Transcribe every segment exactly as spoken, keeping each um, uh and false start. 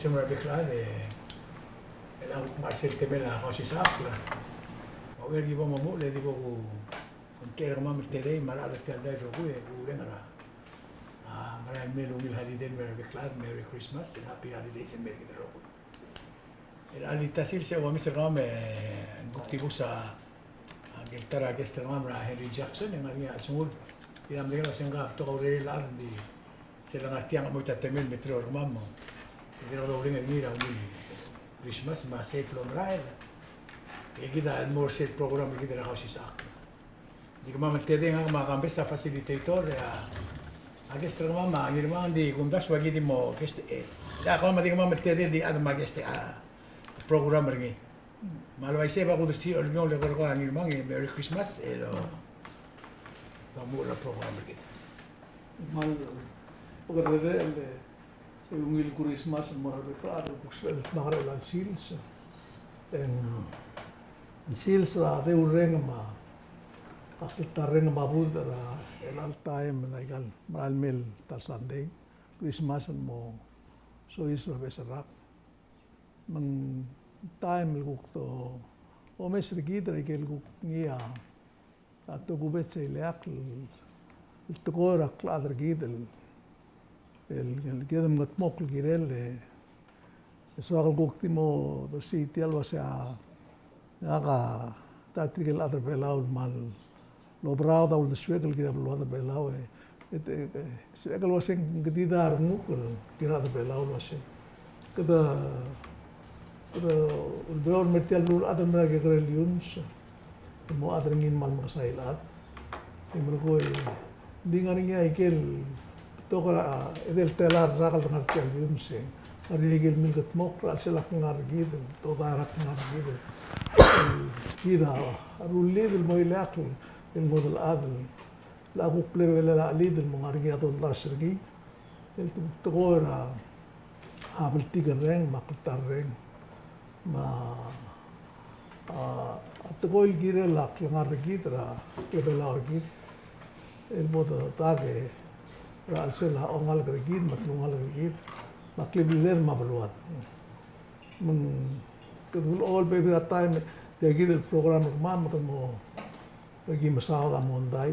Sel mo er a bek el chad, e, el a kuk mechar sel temel a Kausisechakl. Me a uchei er a ki bo momuchel, e di bo ku, kuk er kemam el tedei, me a rechad er tia el dai el rokui, e kureng er a, a, merael mei el ungil holiday el mei er a bek el chad, Merry Christmas, and Happy Holidays el mei er kid el rokui. El a le ta sils e ua mes er kemam, e, ng kuk dibus a, a, ngike el ta er a guest er kemam er a Henry Jackson, e ng ngar er ngii a chelsengul. Kid a medengei el uasei ng ka betok a urerel el chad, ng di sel lengar tiang a mo ita temel me te ruul er kemam, me ng dirrek el oureng er ngii er a ungil Christmas me a safe el omerael. E kid a mo er sel program er kid er a Kausisechakl. Di kemam el tedei, ngak me a Kambes a facilitator, e a, a guest er kemam a Ngirmang, di kumdasu e aki di mo guest, e, a kemam a di kemam el tedei el di chad me a guest, a, program er ngii. Me a le uaisei e bo kudersii a olengit el eko er kau a Ngirmang, e Merry Christmas, e lo, lo mo er a program er kid. Me a le, bo kede, e, el ungil Christmas el mo er a bek el chad, e kuk sebeched el dmak er a chelecha el sils. E ng sils er a deurreng me a kltarreng me a budech er a chelecha el taem el aika el merael mei el ta el Sunday, Christmas el mo soiseb er a beches el rak. Me ng taem el kuk do, omes er kid er a ikel kuk ngii a a tokubets a ileakl el tekoi er a klechad er kid el, el, el kede mengedmokl el kirel, e, e soak el kuk di mo dorsii tia el uasei a, ngak a ta er tirke el chad er a Belau el kmal oberaod a uldesuek el kirel a beluad er a Belau, e, e, e, e, sebechek el uasei ng di ta er a renguk el kirel a rechad er a Belau el uasei kede, kede ulebelau el mer tia el beluulechad el mer a kekerei el iungs. Mo chad er ngii el kmal mekesai el chad. E melekoi, ng di ngar er ngii a ikel betok er a, edei el tela el rak el ngar er tia el iungs e ng ngar er ngii a ikel milkedmokl er a chelsel a klengar er kid, el toda er a klengar er kid. Kid a rullid el mo ileakl el ngodech el chad el a kuk blebelel a chelid el mo ngar er ngii a doldars er ngii. El tekoi er a, a bltikerreng me a kltarreng me a, a, a tekoi el kirel a klengar er kid er a klebelau er kid el bo dedak er a chelsel a ongalek er kid me a telungalek er kid me a klebliled me a beluad. Me ng kede ulecholt el bebil er a taem e tia kid el program er kemam me kede mo, e ki mesaod a mondai.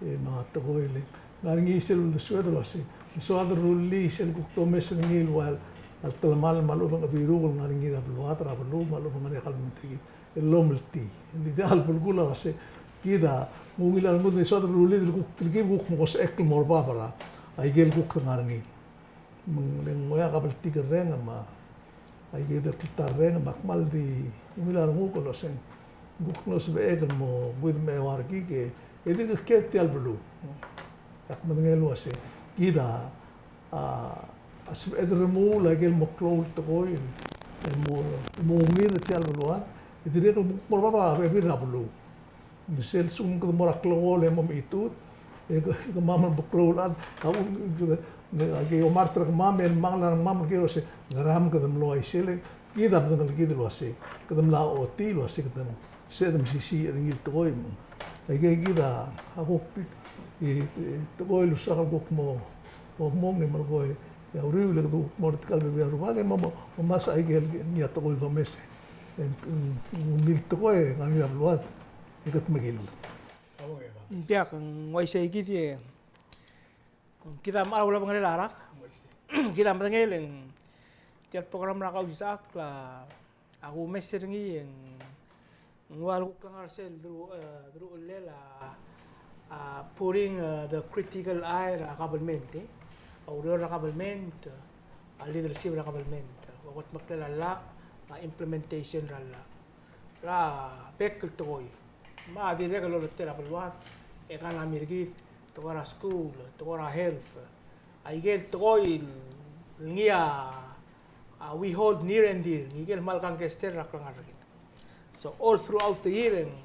E me a tekoi el ngar er ngii sel uldesued el uasei ng soad el rullii sel kuk domes er ngii el ua el telemall me a lechub e ng chebirukel ngar er ngii er a beluad er a beluu me a lechub e ng ngar er ngii a kabelment er kid el lomeltii. Ng di diak el belkul a uasei kid a ungil a rengud e ng soad el rullii el kuk telkib kuk mekesechekl el mo er bab er a ikel kuk ngar er ngii. Me ng le ng oeak a bltikerreng me a, aike el kltarreng me a kmal di ungil a renguk el oseng. Ng kuk mlo sebechek el mo kuidmechewa er kik e dirk kiei tia el beluu. Ak medengei el uasei kid a, a, a sebeched el remuul aike el mo klou el tekoi el mo, mo ungil er tia el beluad. E dirrek el mo er bab a bebil er a beluu. Me sel lsekum kede mo er a klekool e mo mechitechut, e ke, kemam el bo klou el chad, a, ke, ke omart er kemam, el mangel a rengmam el kirel el uasei, ngera me kede mlo uaisei, e kid a medengelkid el uasei, kede mla ochotii el uasei, kede, se kede mesisiich er ngii el tekoi. Aike kid a, a kuk, e, e, tekoi el usak el kuk mo, mo mong e melekoi, e a uriul e kede kuk mo er tirka el bebil er a rubak, e mo, mo, mo mes aike el, ngii a tekoi el domes. E, ng, ng ungil tekoi, e ngar er ngii a beluad. E kede mekil. Ng diak, ng uaisei kid e, kid a mla ulebengelel a rak. Kid a medengei el, tia el program er a Kausisechakl a, a kumes er ngii e ng ua el kuk klengar er sel deru-, e, deruchellel a, a, putting, e, the critical eye er a government, e. A ureor er a government, a leadership er a government. A kudmeklel a llach, a implementation er a llach. Er a bek el tekoi. Me a dirrek el oletel a beluad, economy er kid, tekoi er a school, tekoi er a health. Aike el tekoi el ngii a, a, we hold near and dear, ngike el kmal kangkei er a klengar er kid. So all throughout the year, e ng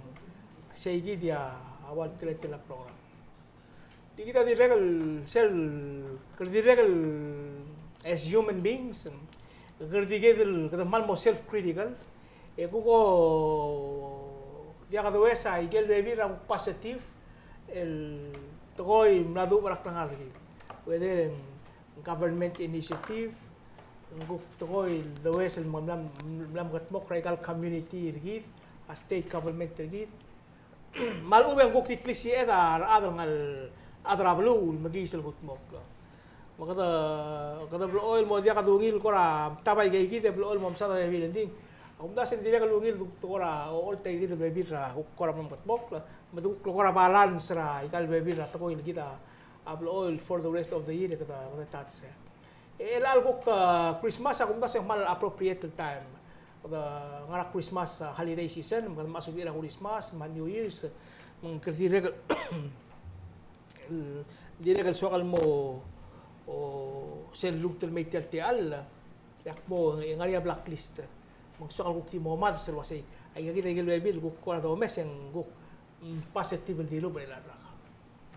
sei kid a ua el teletelel a program. Di kid a dirrek el sel, kede dirrek el as human beings, kede di kid el, kede kmal mo self-critical, e kuk diak domes a ikel bebil er a kuk positive el tekoi el mla duubech er a klengar er kid. Whether government initiative, Ng kuk tekoi el deues el mla, mla mekedmokl er aika el community er kid, a state government er kid. Me a lechub e ng kuk di klisiich a rechad el ngar, chad er a beluu el mekiis el kudmokl. Me kede, kede blechoel el mo diak dungil el kora mtab aikeikid e blechoel el mo msa a bebil, engdi a kumdasu e ng dirrek el ungil el kora ocholt aikid el bebil er a kuk kora mla mekedmokl. Me de kuk kora balance er aika el bebil er a tekoi el kid a blechoel for the rest of the year e kede, kede touch. E chelecha el kuk, a, Christmas a kumdasu e ng kmal appropriate el time. Kede ngar er a Christmas, a, holiday season, me kede mla suebek er a Christmas me a New Year's, me ng kede dirrek el, dirrek el soak el mo, o, sel lluut el mei tia el techall, e ak mo ngar er ngii a blacklist. Me ng soak el kuk di mo mad sel uasei, aikakid a ikel bebil el kuk kora domes e ng kuk, mm, positive el dilubech er a rak.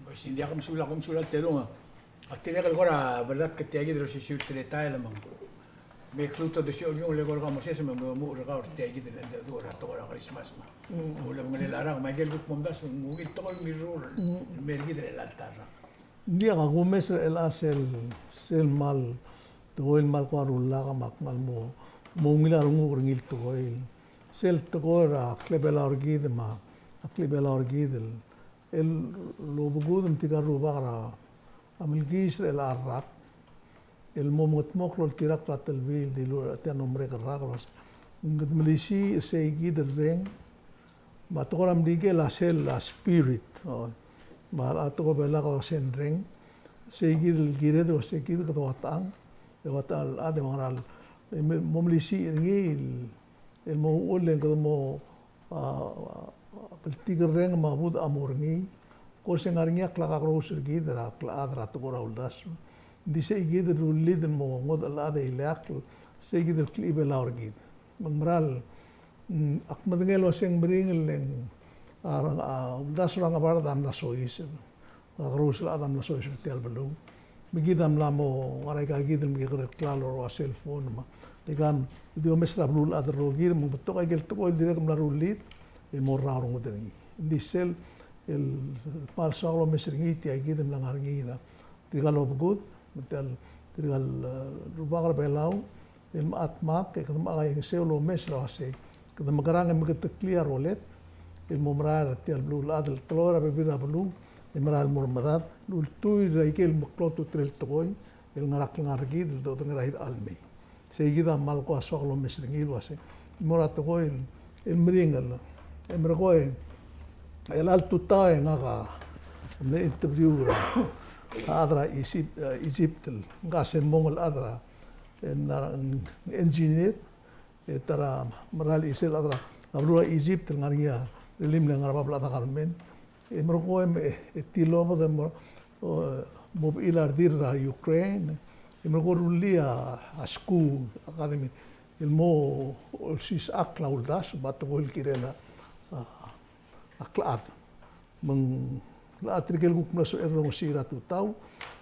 Bai, sei, ng diak, kom sulang, kom sulang el telungalek. Ak dirrek el kora belatk er tia kid el osisiu el teletael me ng mei a klou a uldesuel el ungil el eko er kau Moses me ng mo er kau er tia kid el, el, el, er a tekoi er a Christmas me a ulebengelel a rak me aikel kuk momdasu e ng ungil tekoi el mirruul el mer kid er chelecha el ta el rak. Ng diak, a kumes er chelecha sel, sel kmal tekoi el kmal kora rullak me ak kmal mo, mo ungil a renguk er ngii el tekoi. Sel tekoi er a klebelau er kid me a klebelau er kid el el lobekudem tirka el rubak er a melekiis er chelecha el rak el mo mengetmokl el oltirakl er a telbiil el dilu er tia el mlo merek el rak el uasei, ng kede melisiich er seikid el reng, me a tekoi er a Merikel a sel a spirit, o, me a tekoi er a Belau a sel reng, seikid el kired el uasei kid kede ua techang, e ua techang el chad e ua ngera el, e mo melisiich er ngii el, el mo uchul e ng kede mo a, a, a, kltikerreng me a budech a mo er ngii. Of course, e ng ngar er ngii a klekakerous er kid er a klechad er a tekoi er a uldasu. Ng di seikid el rullid el mo ngodech el chad e ileakl, seikid el klechibelau er kid. Me ng meral, mm, ak medengei el uasei ng meringel e ng, a, a, uldasu er a ngebard a mla soiseb. Kakerous el chad a mla soiseb er tia el beluu. Me kid a mla mo ngar er aika kid el mekekerei el klalo er a cell phone me a, ika di omes er a beluulechad el rokir, me ng betok aike el tekoi el dirrek el mla rullid el mo er a orrengodel er ngii. Ng di sel el kmal soak el omes er ngii tia kid el mla ngar er ngii er tirka el obekudem, me tia el, tirka el, eh, rubak er a Belau, el mla dmak e kede mla kaingeseu el omes er a uasei, kede mekerang e meketeklii a rolel el mo merael er tia el beluulechad el teloi er a bebil er a beluu e merael el mo er a medad el ultuil er aike el meklou a ultutelel el tekoi el ngar er a klengar er kid el dodengei er a irechar el mei. Seikid a kmal ko soak el omes er ngii el uasei, mo er a tekoi el, el meringel. E merekong e chelecha el tutau e ngak a mle interview er a chad er a Egypt, eh, Egypt el ngka se el mong el chad er a, e ng engineer, e ta er a mera el chisel a chad er a beluu er a Egypt el ngar er ngii a rilim el ngar er a bab el chad er a government. E merekong e, e tilobed e mo, o, mo bechil a redil er a Ukraine. E merekong e rullii a, a skuul, academy, el mo olsisechakl a uldasu me a tekoi el kirel a, a, a klechad. Me ng locha tirke el kuk mla sebechel el rongesii er a tutau,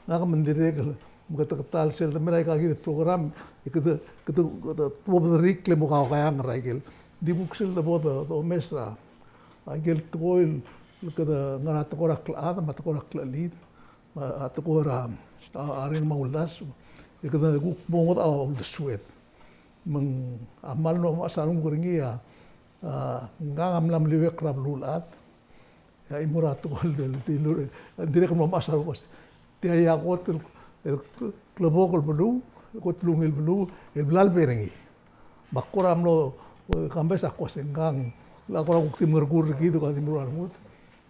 ngak me ng dirrek el meketeketang sel de mera aika kid el program, e kede, kede, kede tuobed er ngii el mo kaukaiang er a ikel. Di kuk sel de bo de, de omes er a, a ikel tekoi el kede ngar er a tekoi er a klechad, me a tekoi er a klechelid, me a tekoi er a, a, a reng me a uldasu. E kede kuk mo ngodech a uldesued. Me ng a kmal mlo mechas a renguk er ngii a, a, ngkang a mla meliuekl er a beluulechad. E a chimo er a tekoi el di, di, dirrek el mlo mechas a renguk. Tia a kot el, el klebokel el beluu, kot el ungil beluu, el bla lebo er ngii. Me ak kora mlo, e, kambes a kmo se ngkang, a kora kuk di mengerekur er kid e kuk di meruul a rengud.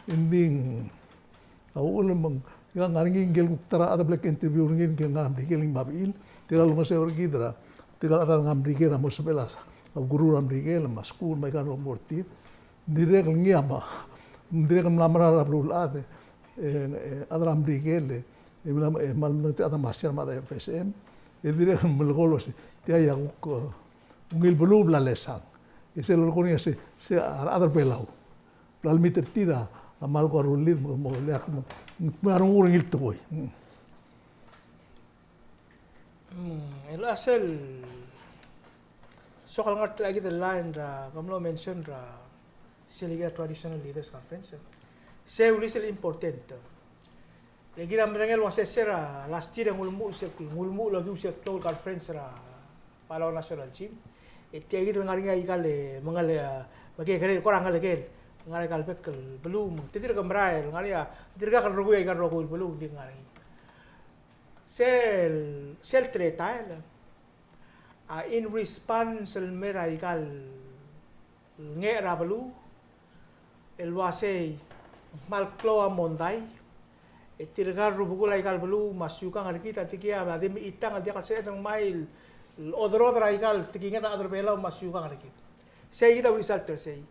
Engdi ng, a uchul me ng, ngkang ngar er ngii ngikel kuk ta er a chad el bla interview er ngii ngikel ngar er a Merikel el ngii a babichel, tirka el olengeseu er kid er a, tirka el chad el ngar er a Merikel a mo sebechel a, a ukeruul er a Merikel, me a skuul, me aika el mo er tir. Ng dirrek el ngii a ma, ng dirrek el mla merael er a beluulechad, e, e, chad er a Merikel, e, e, mla, e, kmal medengei a chad er a Masiar me a chad er a F S M, e dirrek el melekoi el uasei, tia a kuk, e, ungil beluu el bla lesang. E sel lolekoi er ngii a se, se a rechad er a Belau. Bla lemiit er tir a kmal ko rullii, mo, mo ileakl, mo, mo renguk er ngii el tekoi. Mm. Mm, el a sel soak el ngar er tia kid el line er a, ke mlo mention er a, sel ikel Traditional Leaders Conference. Se ulisel important. Le kid a merengel el uasei se er a last year e ng ulemuchel sel, ng ulemuchel el okiu sel klou el conference er a, Palau National Gym. E tia kid el ngar er ngii a ikal, e, mengal, e, mekekerei, kora ngelekel. Ngar er ngii a ikal bek el beluu, me te dirk merael, ngar er ngii a, dirkak el rokui a ikal rokui el beluu, ng di ngar er ngii. Sel, sel teletael, a, in response el mer a ikal ngecher a beluu, el uasei, ng kmal klou a mondai, e tirka el rubekul a ikal beluu me a siukang er kid a dikea, a di mechitang, a diak el sebeched el ngmai el oderoder a ikal tekinged a rechad er a Belau me a siukang er kid. Sei kid a result er sei.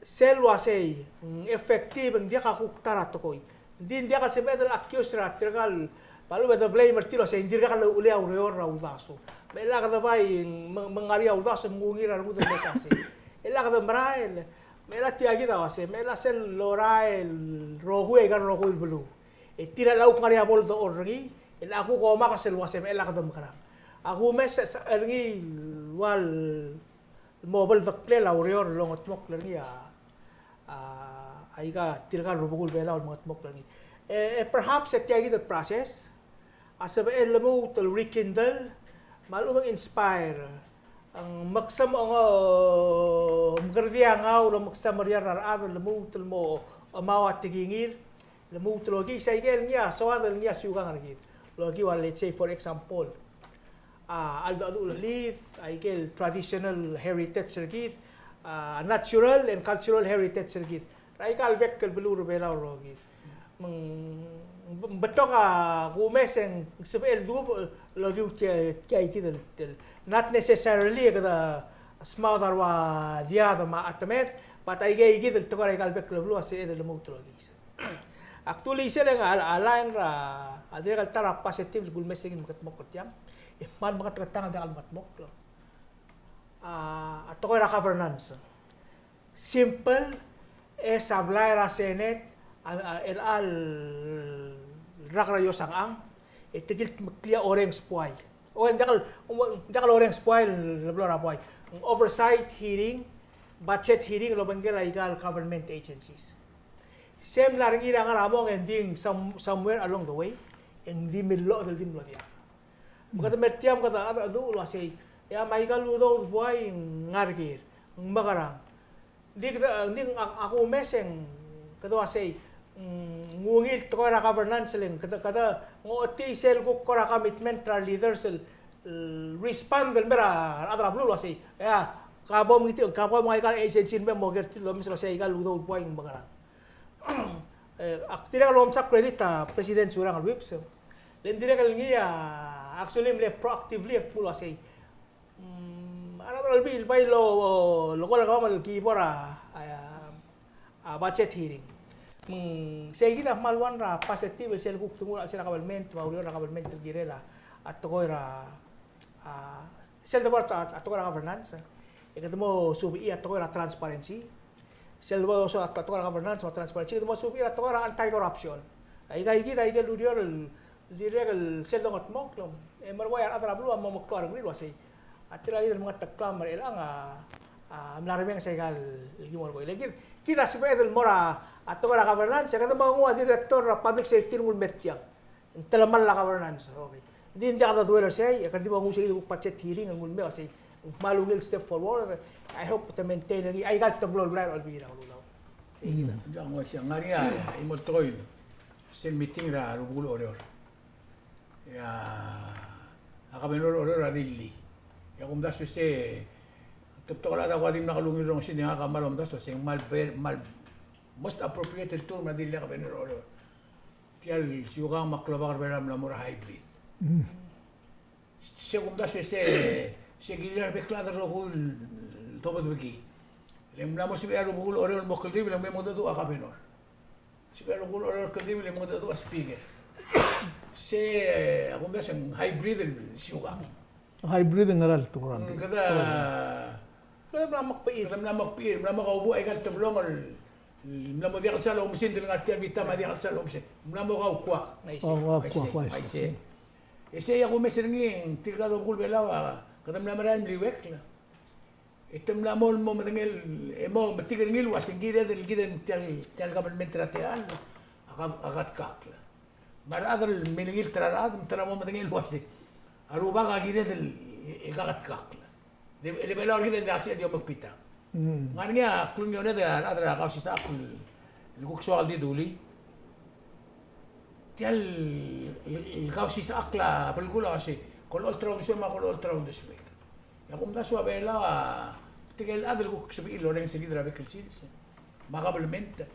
Sel uasei, ng effective, ng diak a kuk ta er a tekoi. Ng di ng diak el sebeched el accuse er tirka el, me a lechub e de blame er tir el uasei, ng dirkak el uchelii a ureor er a uldasu. Me chelechang e de bai, me, me ng ngar er ngii a uldasu, me ng ungil er a rengud el mesa sei. Chelechang e de merael, me chelechang tia kid a uasei, me chelechang sel lorael el rokui a ikal rokui el beluu. E tir a chelechang a kuk ngar er ngii a bo el dechor er ngii, e chelechang a kuk omakes el uasei, me chelechang e de mekerang. A kumes er ngii el ua el mo beldeklel a ureor el longetmokl er ngii a, a, aika tirka el rubekul Belau el mengetmokl er ngii. E, e perhaps e tia kid el process a sebechel el lmuut el rekindle, me a lechub e ng inspire. Ng meksem a ngo, mekerdii a ngau el omeksem er a rechad el lmuut el mo, mo a tekingir, lmuut el okiis a ikel ngii a soad el ngii a siukang er kid. El okiu a, let's say, for example, a, a cheldecheduch el chelid, a ikel traditional heritage er kid, a, natural and cultural heritage er kid. Er a ikal bek el beluu er a Belau el rokir. Me ng betok a kumes e ng sebechel el dubech el okiu tia, tia kid el, el, not necessarily e kede smaod a rua diad me a chetemed, but a ikei kid el tekoi er a ikal bek el beluu a sebeched el lmuut el okiis. Ak dulii sel e ng a, a line er a, a dirrek el ta er a positive el kumes e ng mekedmokl er tiang, e kmal meketeketang el diak el mekedmokl. A, a tekoi er a governance. Simple, e sablai er a Senate, a, a, el, a rak er a iosang, e te kiltmeklii a orrenges buai. O, ng diak el, ng diak el orrenges buai el blo er a buai. Oversight hearing, budget hearing, el obengkel a ikal government agencies. Se mla er ngii er a ngar er a mong e ng di some-, somewhere along the way, e ng di millochd el di mlo diak. Me kede mer tiang me kede mengedecheduch el uasei, e a me aika el udoud el buai ng ngar er ker, ng mekerang. Ng di kede, ng di a, a kumes e ng kede uasei, mm, ng ungil tekoi er a governance le ng kede, kede ngochetii sel kuk kora commitment er a leaders el, el respond el mer a rechad er a beluu el uasei, e a, ka bo mngit, ka bo mngai aika el agency el me mo ker tir el omes el uasei aika el udoud el buai ng mekerang. E, ak dirrek el omsa credit a President Surangel Whipps. Le ng dirrek el ngii a, actually, mle proactively el kmo uasei, mm, a rechad er a Olbiil el bai lo, lo, locha kemam el ki bo er a, a, a budget hearing. Me ng sei kid a kmal one er a positive el sel kuk denguu er a chelsel a government, me a ureor er a government el kirel a, a tekoi er a, a, sel debo er a, a tekoi er a governance. E kede mo subedii a tekoi er a transparency. Sel debo er a tekoi er a governance me a transparency, kede mo subedii a tekoi er a anti-corruption. Aika kid a ikel ureor el dirrek el sel dongetmokl, e merekong e a rechad er a beluu a mo meklou a rengrir el uasei, a tirka kid el mengetekl a mer chelechang a, a mla remenges aika el ki mo er koi. Le kid, kid a sebeched el mo er a tekoi er a governance, e kede mo nguu a director er a public safety el nguu el mer tiang. Ng telemall a governance, okay. Ng di ng diak de duel er sei, e kede di mo nguu sei kid el kuk budget hearing el nguu el mei el uasei, ng kmal ungil step forward, I hope te maintain er ngii aika el teblo el blai er a Olbiil er a Kelulau. Ng diak, ng uaisei, ng ngar er ngii a, a chimo el tekoi sel meeting er a rubekul Oreor. E a, a governor er Oreor a dillii. E a kumdasu e se, te betok el chad a kuk di mla klungii el rongesii e ngak a kmal omdasu e se ng kmal ber-, kmal most appropriate el term a dillii a governor er Oreor. Tia el siukang me a klobak er a Belau a mla mo er a hybrid. Mm. Se kumdasu e se, se kirir a rebek el chad el rokui el tobedebekii. Le ng mla mo sebechir a rubekul Oreor el mo kldibel e ng mei mengedecheduch a governor. Sebechir a rubekul Oreor el kldibel e mengedecheduch a speaker. Se, a kumdasu e ng hybrid el siukang. Hybrid e ng ngera el tekoi er a, mm, kede, kede mla mekbechir. Kede mla mekbechir, mla mo kaubuch aika el teblong el mla mo diak el sal oumesingd el ngar tia el bita me a diak el sal oumesingd. Mla mo kaukuak. Aisei. Oh, kaukuak, aisei, aisei. Aisei. E sei a kumes er ngii e ng tirka el rubekul Belau a kede mla merael el mliuekl. E te mla mo, mo medengei el, e mo metik er ngii el uasei ng kired el kid e ng tia el, tia el government er a techall a ka, a katkakl. Me a rechad el milengit er a rechad me te mla mo medengei el uasei a rubak a kired el e, e kaketkakl. Le, le Belau er kid e ng diak sel di omekbita. Mm. Ngar er ngii a klungioled er a rechad er a Kausisechakl el kuk soak el di dulii. Tia el, el, el Kausisechakl a belkul a uasei, ke olecholt er a uldesuek me a ke olecholt er a uldesuek. E a kumdasu a Belau a, tirke el chad el kuk sebechir el orrenges er kid er a bek el sils me a kabelment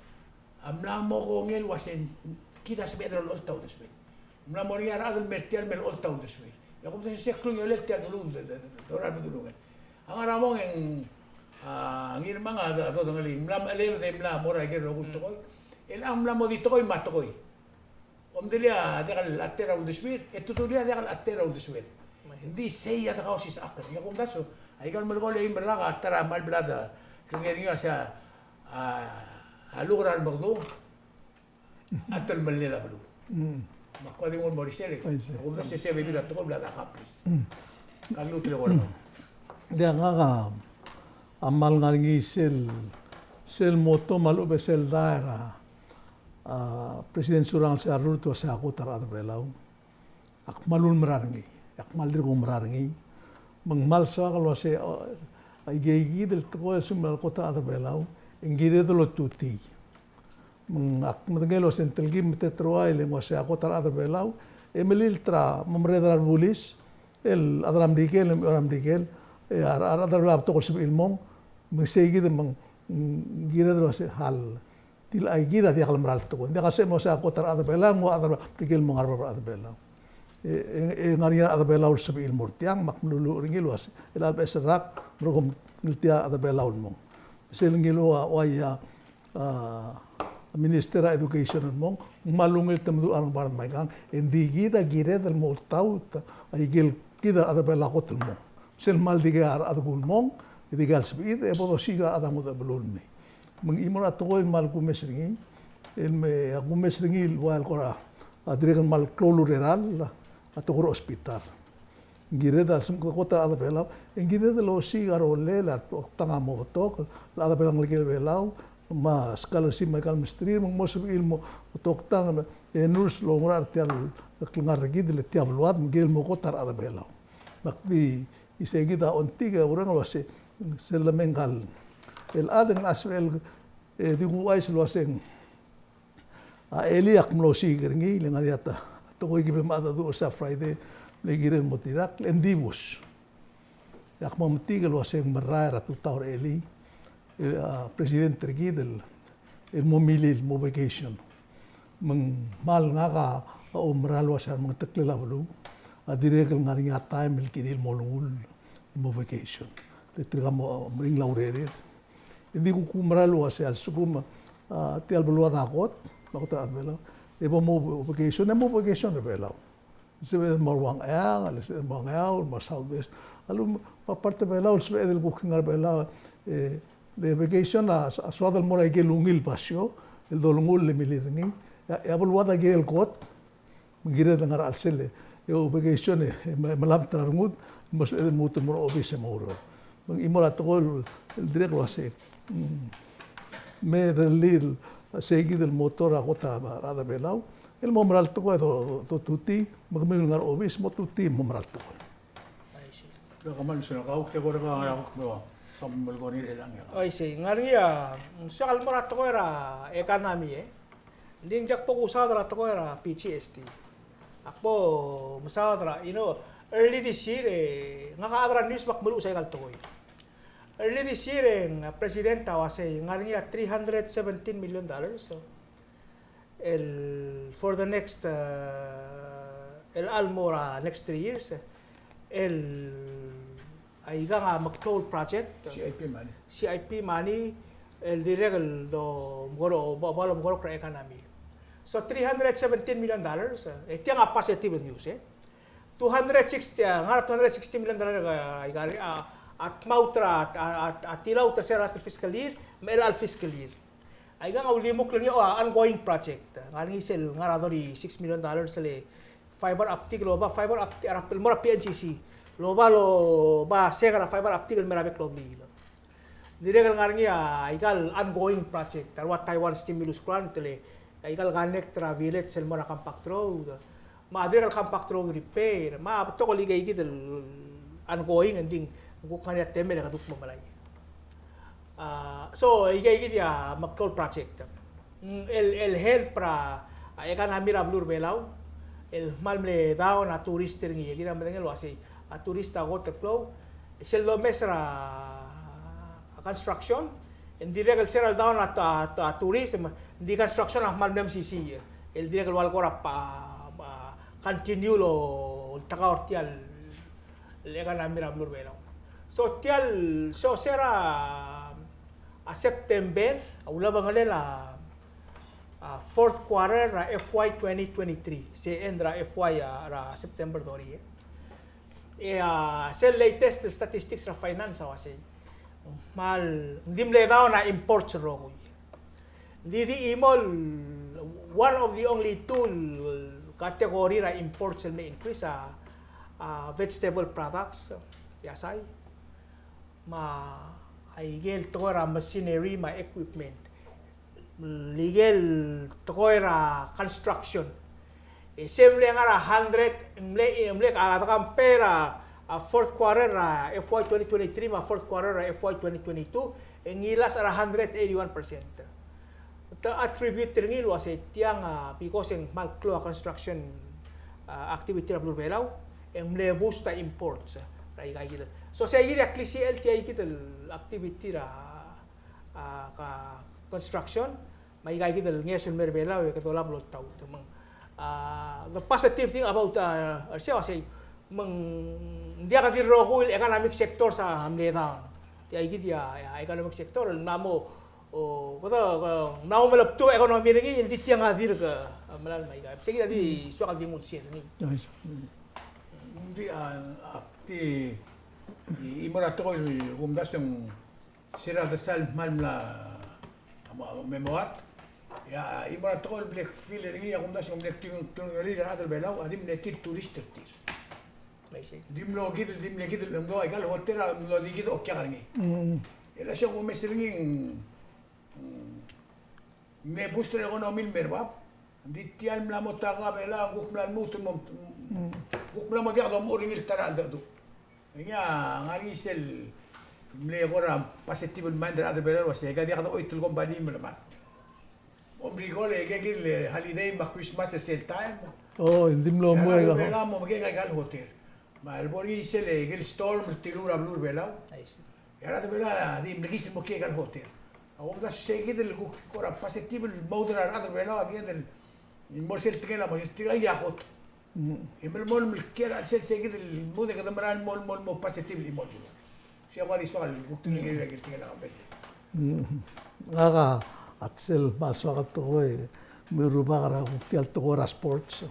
a mla mo kongei el uasei kid a sebeched el olecholt a uldesuek. Ng mla mo er ngii a rechad el mer tia el me olecholt a uldesuek. E a kumdasu e se klungiolel tia el beluu el, el, el, el, dorael el bedulungel. A ngar er a mong e ng, a, Ngirmang a do, dodengelii, ng mla mechelebed e mla mo er a ikel rokui el tekoi. Chelechang ng mla mo di tekoi me a tekoi. Omdelii a diak el chad er a uldesuir, e te dulii a diak el chad er a uldesued. Ng di sei a de Kausisechakl. E a kumdasu, aika el melekoi el eim el rak a ta er a kmal bla de, kengei er ngii a sei a, a, a luk er a remekedung a telemellel a beluu. Mm. Me ak kuk di nguu el mo er isei, e a kumdasu e sei a bebil er a tekoi el bla de accomplish. Mm. Ka lmuut el eko er kau. Diak, ngak a, a kmal ngar er ngii sel, sel motto me a lechub e sel dae er a, a, President Surangel Sechal Rurt el uasei a kot a rechad er a Belau. Ak kmal ulemerang er ngii, ak kmal dirk oumerang er ngii. Me ng kmal soak el uasei, o, aikeikid el tekoi el sel mera el kot a rechad er a Belau, e ng kired el otutii. Me ng ak medengei el uasei ng telkib me te teruai el ng uasei a kot a rechad er a Belau, e melilt er a mo merreder a rebulis, el chad er a Merikel, el mo er a Merikel, e a, a rechad er a Belau a betok el sebechir el mong, me ng seikid me ng, mm, kired el uasei hal. Tilecha kid a diak el mera el tekoi. Ng diak a se mo uasei a kot a rechad er a Belau, ng ua chad er a Merikel el mo ngar er a rechad er a Belau. E, e, e ngar er ngii a rechad er a Belau el sebechir el mo er tiang, me ak meluluuch er ngii el uasei, el a beches el rak, merekong el tia a rechad er a Belau el mong. Sel ngiluu a uai a, a, Minister er a Education el mong, ng kmal ungil te meduch a rengebard me aikang, e ng di kid a kired el mo oltaut, a ikel kid a rechad er a Belau a kot el mong. Sel kmal dikea rechad el kuk el mong, e dikea el sebechir, e bo dosiik a rechad a ngodech a beluu el mei. Me ng chimo er a tekoi el kmal kumes er ngii, el me a kumes er ngii el ua el kora, a dirrek el kmal klou el urerel, a tekoi er a hospital. Ng kired a lsekum ke kot a rechad er a Belau, e ng kired el osiik a rolel a retoktang a mo betok, el chad er a Belau, ngelekel Belau, me a scholarship me aika el mesterir, me ng mo sebechir el mo toktang, e nurse el oungerachel er tia el klengar er kid el tia el beluad, me ng kired el mo kot a rechad er a Belau. Me ak di, isei kid a ongtik e oureng el uasei, sel lemei ngka el chad e ng sebechel, e di kuuchais el uasei, a elii ak mlo osiik er ngii, le ngar er ngii a ta, tekoi el kibe me a ta du er sel Friday, le kirel mo tirakl, e ng di bus. E ak mo metik el uasei ng merael er a tutau er a elii, e, a, president er kid el, el mo milil, mo vacation. Me ng kmal ngak a oumera el uasei a remengeteklel a beluu a dirrek el ngar er ngii a taem el kirir el mo olengull el mo vacation. Le tirka mo meringel a urerir. E di kuk oumera el uasei a lsekum, a, tia el beluad a kot, me a kot a rechad er a Belau, e bo mo vacation, e mo vacation er a Belau. Sebeched el mo er a Ngcheangel, sebeched el mo er a Ngeaur, mo er a Southwest. A lechub me a part er a Belau, sebeched el kuk ngar er a Belau, e, le vacation a, a soad el mo er a ikel ungil basio el dolengull e milil er ngii. E a, e a beluad a kirel kot, me ng kired el ngar er a chelsel e, e vacation e, e me, melamt er a rengud, me sebeched el lmuut el mo er a obis e mo oureor. Me ng chimo er a tekoi el dirrek el uasei, mm, me derellii el, seikid el motto er a kot a rechad er a Belau el mo mera el tekoi e do, do, dotutii, me kemiu el ngar er a obis mo tutii el mo mera el tekoi. Aisei. Kmal mesulang, kau, ke kora ngar er a kuk mlo, soam el melekoi er ngii er chelechang. Aisei, ngar er ngii a, soak el mo er a tekoi er a economy, e. Ng di ng diak bo kusaod er a tekoi er a P G S T. Ak bo mesaod er a, you know, early this year, e, ngak a chad er a news me ak meluches aika el tekoi. Early this year, e, ng President a uasei, ngar er ngii a three hundred seventeen million dollars, so, el, for the next, uh, el almo er a next three years, el, aikang a meklou el project, C I P money. C I P money, el dirrek el do, mekoro, bo, bo lomekorok er a economy. So, three hundred seventeen million dollars, e tiang a positive news, e. Two hundred sixty, a, ngar er a two hundred sixty million dollar, a, aika, a, a tmaut er a, a, a, a tilaut er sel last fiscal year, me a chelecha el fiscal year. Aikang a ulimukl er ngii, o, a ongoing project. Ngar er ngii sel ngar er a thirty-six million dollars el fiber optic el oba, fiber optic, er a, el mo er a P N C C. El oba, el oba seng er a fiber optic el mei er a bek el obliil. Dirrek el ngar er ngii a, aika el ongoing project, a rua Taiwan stimulus grant, le, aika el connect er a village el mo er a compact road. Me a dirrek el compact road repair, me a betok el ikeikid el ongoing, e ng di ng kuk ngar er ngii a temel e kede kuk mo melai. A, so, aikakid a meklou el project. Mm, el, el help er a, a, economy er a beluu er a Belau, el kmal mle down a tourist er ngii, e kid a medengei el uasei, a tourist a kot el klou, sel domes er a, a construction, e ng dirrek el se er a ledown a, a, a tourism, ng di construction a kmal mle mesisiich, el dirrek el ua el kora pa, pa continue el oltekau er tia el el economy er a beluu er a Belau. So tia el, so se er a, a September, a ulebengelel a, a fourth quarter er a F Y twenty twenty-three, se end er a F Y a, er a September thirty, e. E a, sel latest statistics er a finance a uasei, kmal, ng di mle down a imports el rokui. Di, di chimo el one of the only two category er a imports el mle increase a, a vegetable products, yasai, me a ikel tekoi er a machinery me a equipment, ikel tekoi er a construction. E se mle ngar er a hundred, mle, mle, a, a compare er a, a fourth quarter er a F Y twenty twenty-three me a fourth quarter er a F Y twenty twenty-two, e ng ngilasech er a hundred eighty-one percent. Te attribute er ngii el uasei tiang, a, because e ng kmal klou a construction, a, activity er a beluu er a Belau, e ng mle boost a imports, a, er aikakid. So se aikid a klisichel tia ikid el activity er a, a, ka-, construction, me aikakid el ngeso el mei er a Belau e kede olab el oltaut. Me ng, a, the positive thing about, a, er sei a uasei, me ng diak di rokui el economic sectors a mle down. Tia ikid a, a economic sector el mla mo, o, kede, ke, mla mo melebtu a economy er ngii, e ng di tiang a dirk, a, melalem aika. Sei kid a di soak el di nguu el share er ngii. Ng di, a, ak di, i, i mo er a tekoi el kumdasu e ng se er a desal kmal mla, a, mo, me mo at. E a, i mo er a tekoi el bla kfeel er ngii, a kumdasu e ng bla kting, kting er a rechad er a Belau a di mle tir tourist er tir. Di mlo kid, di mle kid el mlo aika el hotel a mlo di kid okiak er ngii. Mm. E le se kumes er ngii, mm, me boost er a economy el mei er bab. Ng di tia el mla mo taka Belau, kuk mla lmuut el mo, kuk mla mo diak domuchel er ngii el ta er a cheldecheduch. E ngii a ngar er ngii sel mle kora positive el mind er a rechad er a Belau el uasei, aika diak dochoit el company me le mad. Omrikol e aike kid el holiday me a Christmas er sel taem. O, ng di mlo mo aika el hotel. Me a lebo er ngii sel, e, aike el storm el tiluu er a beluu er a Belau. E a rechad er a Belau a di mle kiis el mo kiei aika el hotel. A kumdasu sei kid el kuk kora positive el mood er a rechad er a Belau, a kid el mo er sel tekingel a mo, sel tekingel a kot. E melemolem el kiei er a chelsel sei kid el mood e kede mera el mo, mo, mo positive el chimo el Sei a ua di soal, kuk tingel er a, kuk tingel er a kambes. Mm. Ngak a, ak sel kmal soak el tekoi, me rubak er a kuk tia el tekoi er a sports.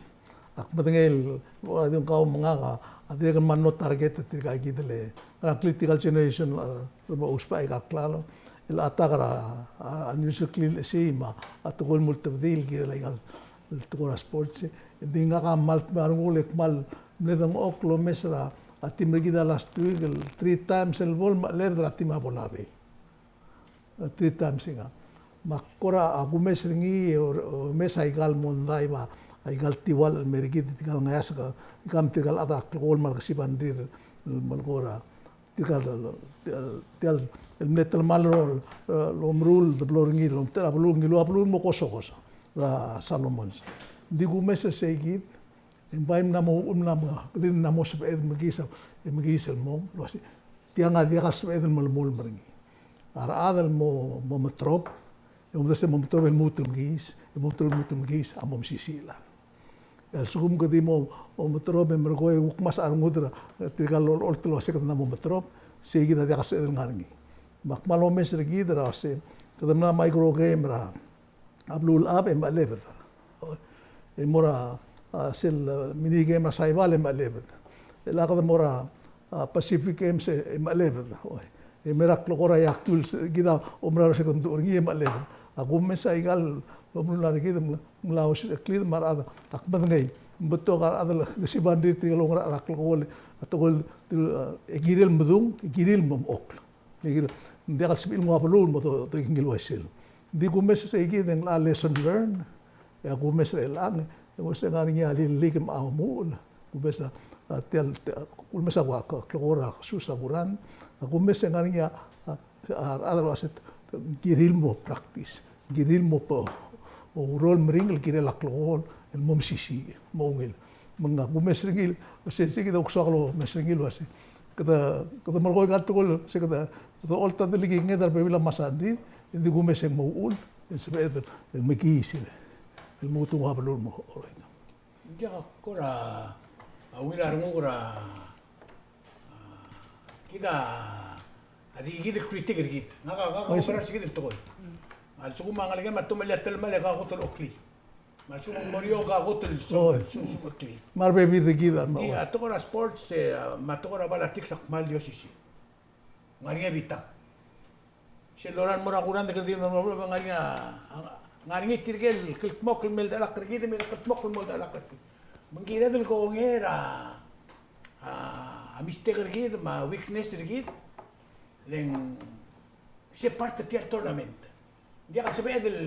Ak medengei el, ua di ngkau me ngak a, a dirrek el kmal mlo target er tirka kid el, er a political generation, a, el mo ousbech aika el klalo. El attack er a, a, a news el klil sei me a, a tekoi el mo ultebedii el kirel aika el tekoi er a sports. Ng di ngak a kmal, me a rengul e kmal mle dengchokl el omes er a, a team er kid a last week, el three times el bo el mechelebed er a team er a Bonabei. Three times ngak. Me ak kora a kumes er ngii, e, omes aika el mondai me aika el tiual el mer kid, tirka el ngeasek, tirka me tirka el chad er a klekool me a lekesibarir el melekoi er a tirka el, tia el, el mle telemall el, el omeruul, de blo er ngii el omtechei er a beluu, ngiluu a beluu el mo kosokos er a Solomons. Ng di kumes er sei kid, e ng bai mla mo, mla mo, kede mla mo sebeched el mekiis, e mekiis el mong, el uasei, tiang a diak a sebeched el melemolem er ngii. A rechad el mo, mo meterob, e omdasu e mo meterob e lmuut el mekiis, e mo meterob e lmuut el mekiis, a mo mesisiich el chad. A lsekum kede di mo, mo meterob e merekong e kuk ngmasech a rengud er tirka el olecholt el uasei kede mla mo meterob, sei kid a diak a sebeched el ngar er ngii. Me ak kmal omes er kid er a uasei, kede mla micro game er a, a beluulechad e mechelebed. E mo er a, a, sel, a, mini game er a Saipan e mechelebed. E le kede mo er a, a, Pacific Games e, e mechelebed. E mei er a klekool er a yakuls, kid a oumera er se kede mdu er ngii e mechelebed. A kumes aika el omeruul er kid, ng mla, ng mla osisecheklid me a rechad, ak medengei. Ng betok a rechad el kesibarir tirke el oungerachel er a klekool, a tekoi el, e kirir el medung, e kirir el mo omechokl. E kirir, ng diak el sebechir el nguu a beluu el mo do, doikingel uaisei. Ng di kumes er sei kid e ng locha lesson learned, e a kumes er chelechang, e ng uaisei ngar er ngii a lillik me a omuchel, kumes a A tia el, tia, ulemes a kuk, a, klekool er a kesus a kuran, a kumes e ng ngar er ngii a, a, a rechad el uase ng kirir el mo practice, ng kirir el mo, oureor el meringel el kirel a klekool el mo mesisiich, mo ungil. Me ng a kumes er ngii el, se, se kid a kuk soak el omes er ngii el uase, kede, kede melekoi a tekoi el, se kede, kede oltak el kinged er a bebil a masangel, e ng di kumes e ng mo uchul, e ng sebeched el mekiis el, el mo tmuu a beluu el mo, all right. Ng diak a kora, a, ungil a renguk er a, a, kid a, a di kid el critic er kid. Ngak a, ngak a, oh, yes, sir, oumera se kid el tekoi. A lsekum a ngelekem a te mle telemall e ke kot el oklii. Me a lsekum a mo er eou e ke kot el so-, oh, so-, so-, oklii. Me a rebebil er kid a, di, a tekoi er a sports, e, a, me a tekoi er a politics a kmal di osisiu. Ng ngar er ngii a bitang. Sel dorael el mo er a kurand e kede di mo, mo, mo, ngar er ngii a, ngar er ngii tirke el kldmokl el mei el delak er kid, me kldmokl el mo el delak er kid. Me ng kired el kongei er a, a, a mistake er kid, me a weakness er kid, le ng se part er tia el tournament. Ng diak el sebeched el,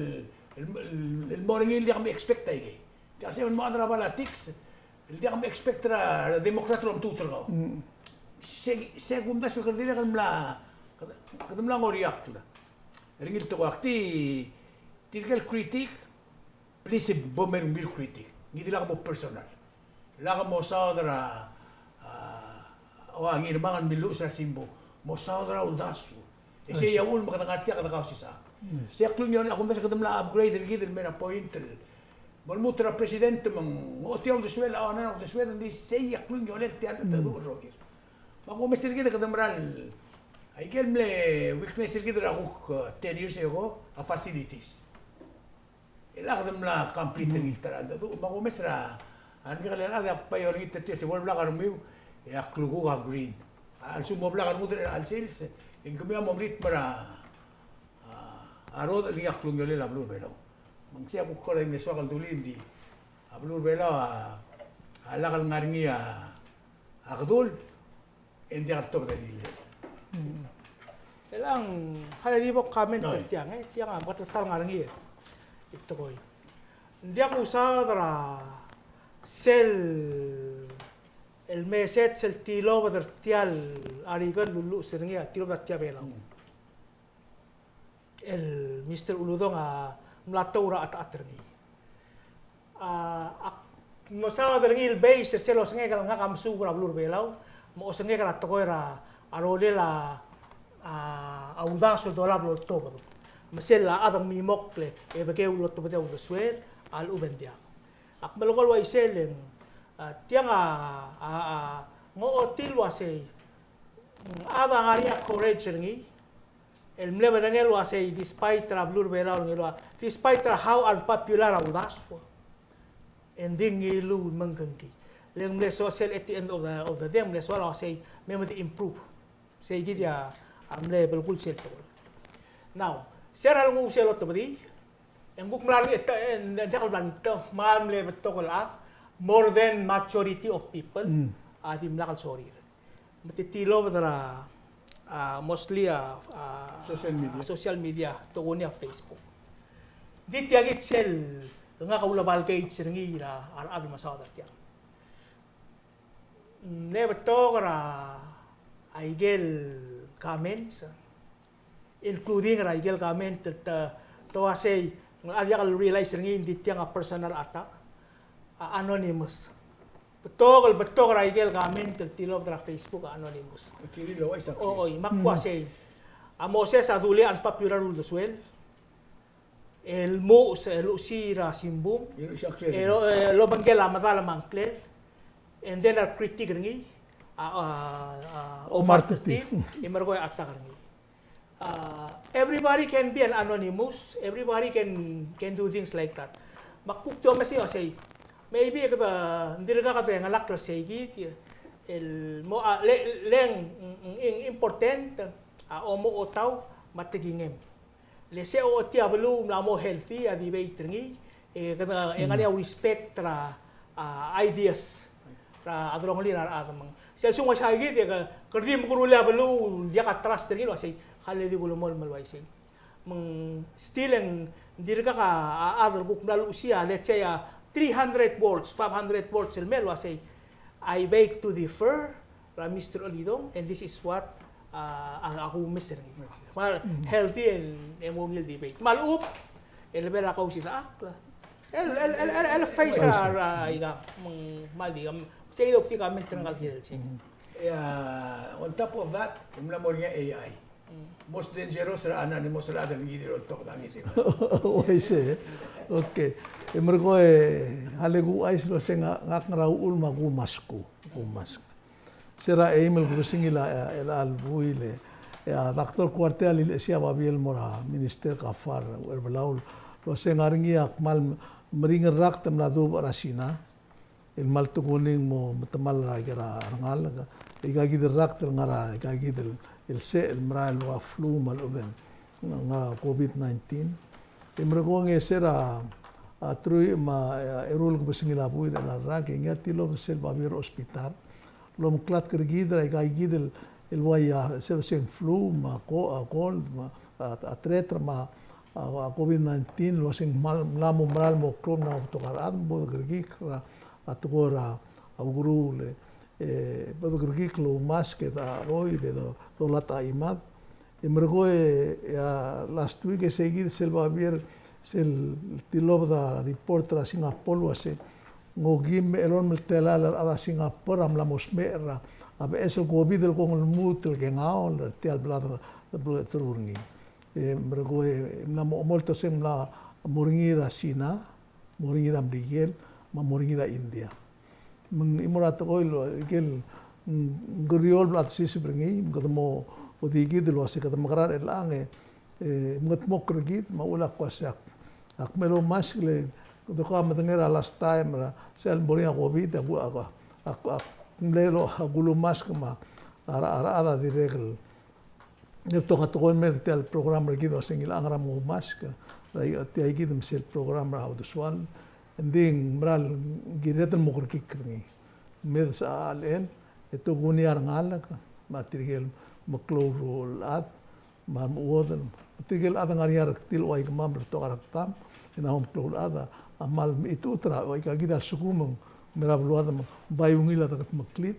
el, el, el mo er ngii el diak me expect aikei. Ng diak el sebeched el mo er a politics, el diak me expect er a Democrat el omtut er kau. Mm. Se, se kumdasu e kede dirrek el mla, kede, kede mla ngoriakl er ngii el tekoi. Ak di, tirke el critic, please, bo mei er ngii el critic. Ngii di lak bo personal. Lak mosaod er a, a, ua Ngirmang el milluches er a simbung. Mosaod er a uldasu. E sei a uchul me kede ngar tia kede kausisechakl. Yes. Sei a klungiolel, a kumdasu e kede mla upgrade er kid el mei er a point el mo lmuut er a president me ng ochotii a uldesuel, a ochotii a uldesuel, ng di sei a klungiolel tia el, mm, cheldecheduch el rokir. Me a kumes er kid e kede mera el, aike el mle weakness er kid er a kuk, uh, ten years ago, a facilities. E lak de mla complete er ngii el ta er a cheldecheduch, me a kumes er a, a rengmikel el chad a kuk bai olengit er tir se bo el blak a rengmiu, e a klukuk a green. A lsekum mo blak a rengud er chelecha el sils, e ng kemiu a mo merit me er a, a, a rodech el ngii a klungiolel a beluu er a Belau. Me ng sei a kuk kora di mle soak el dulii, ng di a beluu er a Belau a, a lak el ngar er ngii a, a kedul, e ng diak el tobed a ngilai. Mm. Chelechang, kede di bo comment er tiang, e, tiang a, me kede ta el ngar er ngii, e, tekoi. Ng diak kusaod er a sel, el message el tilobed er tia el article el lulluches er ngii a tilobed er tia Belau. Mm. El Mister Uludong a mla tour a chetechet er ngii. A, ak mesaod er ngii el base er sel osengek el ngak a mesuub er a beluu er a Belau, me a osengek er a tekoi er a rolel a, a, a uldasu el dolab el oltobed. Me sel a chad a mimokl e bekeu el otobedii a uldesuel a lechub e ng diak. Ak melekoi el uaisei e ng, a, tiang a, a, a, ng ochotii el uasei, a, a ngar er ngii a courage er ngii, el mle bedengel el uasei, despite er a beluu er a Belau el ngiluu a, despite er a how unpopular a uldasu, e ng di ngiluu el mengkengkii. Le ng mle soal sel at the end of the, of the day, ng mle soal el uasei, me me di improve. Sei kid a, a mle belkul sel tekoi. Now, se er a lenguu sel otobedii, e ng kuk mla er ngii, e, e, e, diak el bla ngii, te, me ng mle betok el chad, more than majority of people, mm, a dimlak el sorir. Me te tilobed er a, a, mostly a, a, social media, a, social media, tokuni a Facebook. Di tia kid sel ngak a uleba el gauge er ngii er a, a rechad el mesaod er tiang. Ng mle betok er a, a ikel comments, including er a ikel comment el te, te uasei, ng diak el realize er ngii ng di tiang a personal attack, a anonymous. Betok el, betok er a ikel comment el tilobed er a Facebook a anonymous. Oi, me ak uasei, a Moses a dulii a unpopular uldesuel, el mo, se luchesii er a simbung, el, el obengkel a medal me a ngklel, and then a critic er ngii, a, a, a, Omar Tertil, e merekong e attack er ngii. Uh, everybody can be an anonymous, everybody can, can do things like that. Me ak kuk di omes er ngii el uasei, maybe kede, ng dirkak kede ngelakl er sei kid, el mo, a, le, le ng, ng, ng important, a, omo otau, me a tekingem. Le se ochotii a beluu el mla mo healthy a debate er ngii, e kede, e ngar er ngii a respect er a, a, ideas er a delongelir a rechad me ng. Sel sekum ng uaisei kid e ke, kede di mekerulii a beluu el diak a trust er ngii el uasei, kede di kulemolem el uaisei. Me ng still e ng dirkak a, a chad el kuk mla luchesii a, let's say, a three hundred words, five hundred words el mei el uasei, I beg to differ, er a Mister Olidong, and this is what, uh, a, a kumes er ngii. Kmal healthy el, el mo ungil debate. Me a lechub, el bo er a Kausisechakl. El, el, el, el, el face er a, er a, ika, me ng, me a di, um, sei di oktik a comment er ngak el kirel sei. Yeah, on top of that, ng mla mo er ngii a AI. Most dangerous er a anonymous el chad el ngii di el oltok a ngii. Uaisei. Okay. E merekong e, a le kuchais el uasei ngak, ngak ngar er a uchul me a kumask, kumask. Se er a eim el kebesengil a, el, el buil e, e a Doctor Kuartei a lilechesii a babier el mo er a Minister Gaafar Uherbelau el uasei ngar er ngii a kmal meringel el rakt el mla dubech er a Sina el kmal tekoi el mo metemall er a ikel rengalek, e ikakid el rakt el ngar er a ikakid el, el sech el merael el ua flu me a lechub e ng ngar er a COVID nineteen. E merekong e se er a, a, truich me a, a, eru el kebesengil a buil er a rak e ngii a tilobed er sel babier er a hospital el omeklatk er kid er a ikakid el, el ua ia, se el uasei ng flu me a co-, a, cold me a, a, a, treter me a, a, a, COVID nineteen el uasei ng kmal mla mo merael el mo klou el mla mo betok a rechad me bo dekerekikl er a, a tekoi er a, a, ukeruul e, e, bo dekerekikl el oumask e de cheroid e do, dolatk a chimad. E merekong e, e a last week e se kid sel babier, sel tilobed a report er a Singapore el uasei ng okeim me a elolem el telael el chad er a Singapore a mla mo smecher er a, a beches el COVID el kmo ng lmuut el kengaol er tia el bla de, de, de, deruul er ngii. E merekong e mla mo omolt el uasei ng mla mo er ngii er a Sina, mo er ngii er a Merikel, me a mo er ngii er a India. Me ng chimo er a tekoi el, ikel, mm, ng kerior el bla desiseb er ngii, me kede mo, o di kid el uasei kede mekerang er chelechang e, e, mengedmokl er kid, me a uchul a kuk uasei ak, ak mle oumask le, kede ko a medengei er a last time er a, sel bo er ngii a COVID, ak, ak, ak, ak mle lo, ak ulumask me a, a re, a rechad a dirrek el, ng betok a tekoi el mei er tia el program er kid el uasei ng ngilai a ngar er a mo oumask, er a tia kid me sel program er a uldesual, ng di ng mera el kired el mo kerekikl er ngii. Me de sechal el, e te kuk ngii a rengalek, me a tirke el meklou el chad, me a remechuodel, me tirke el chad el ngar er ngii a rektil el ua ikemam el betok a rektam, e ng mo meklou el chad, a kmal mechitechut er a, ua ikakid a lsekum ng mei er a beluad me ng bai ungil a dekedmeklid,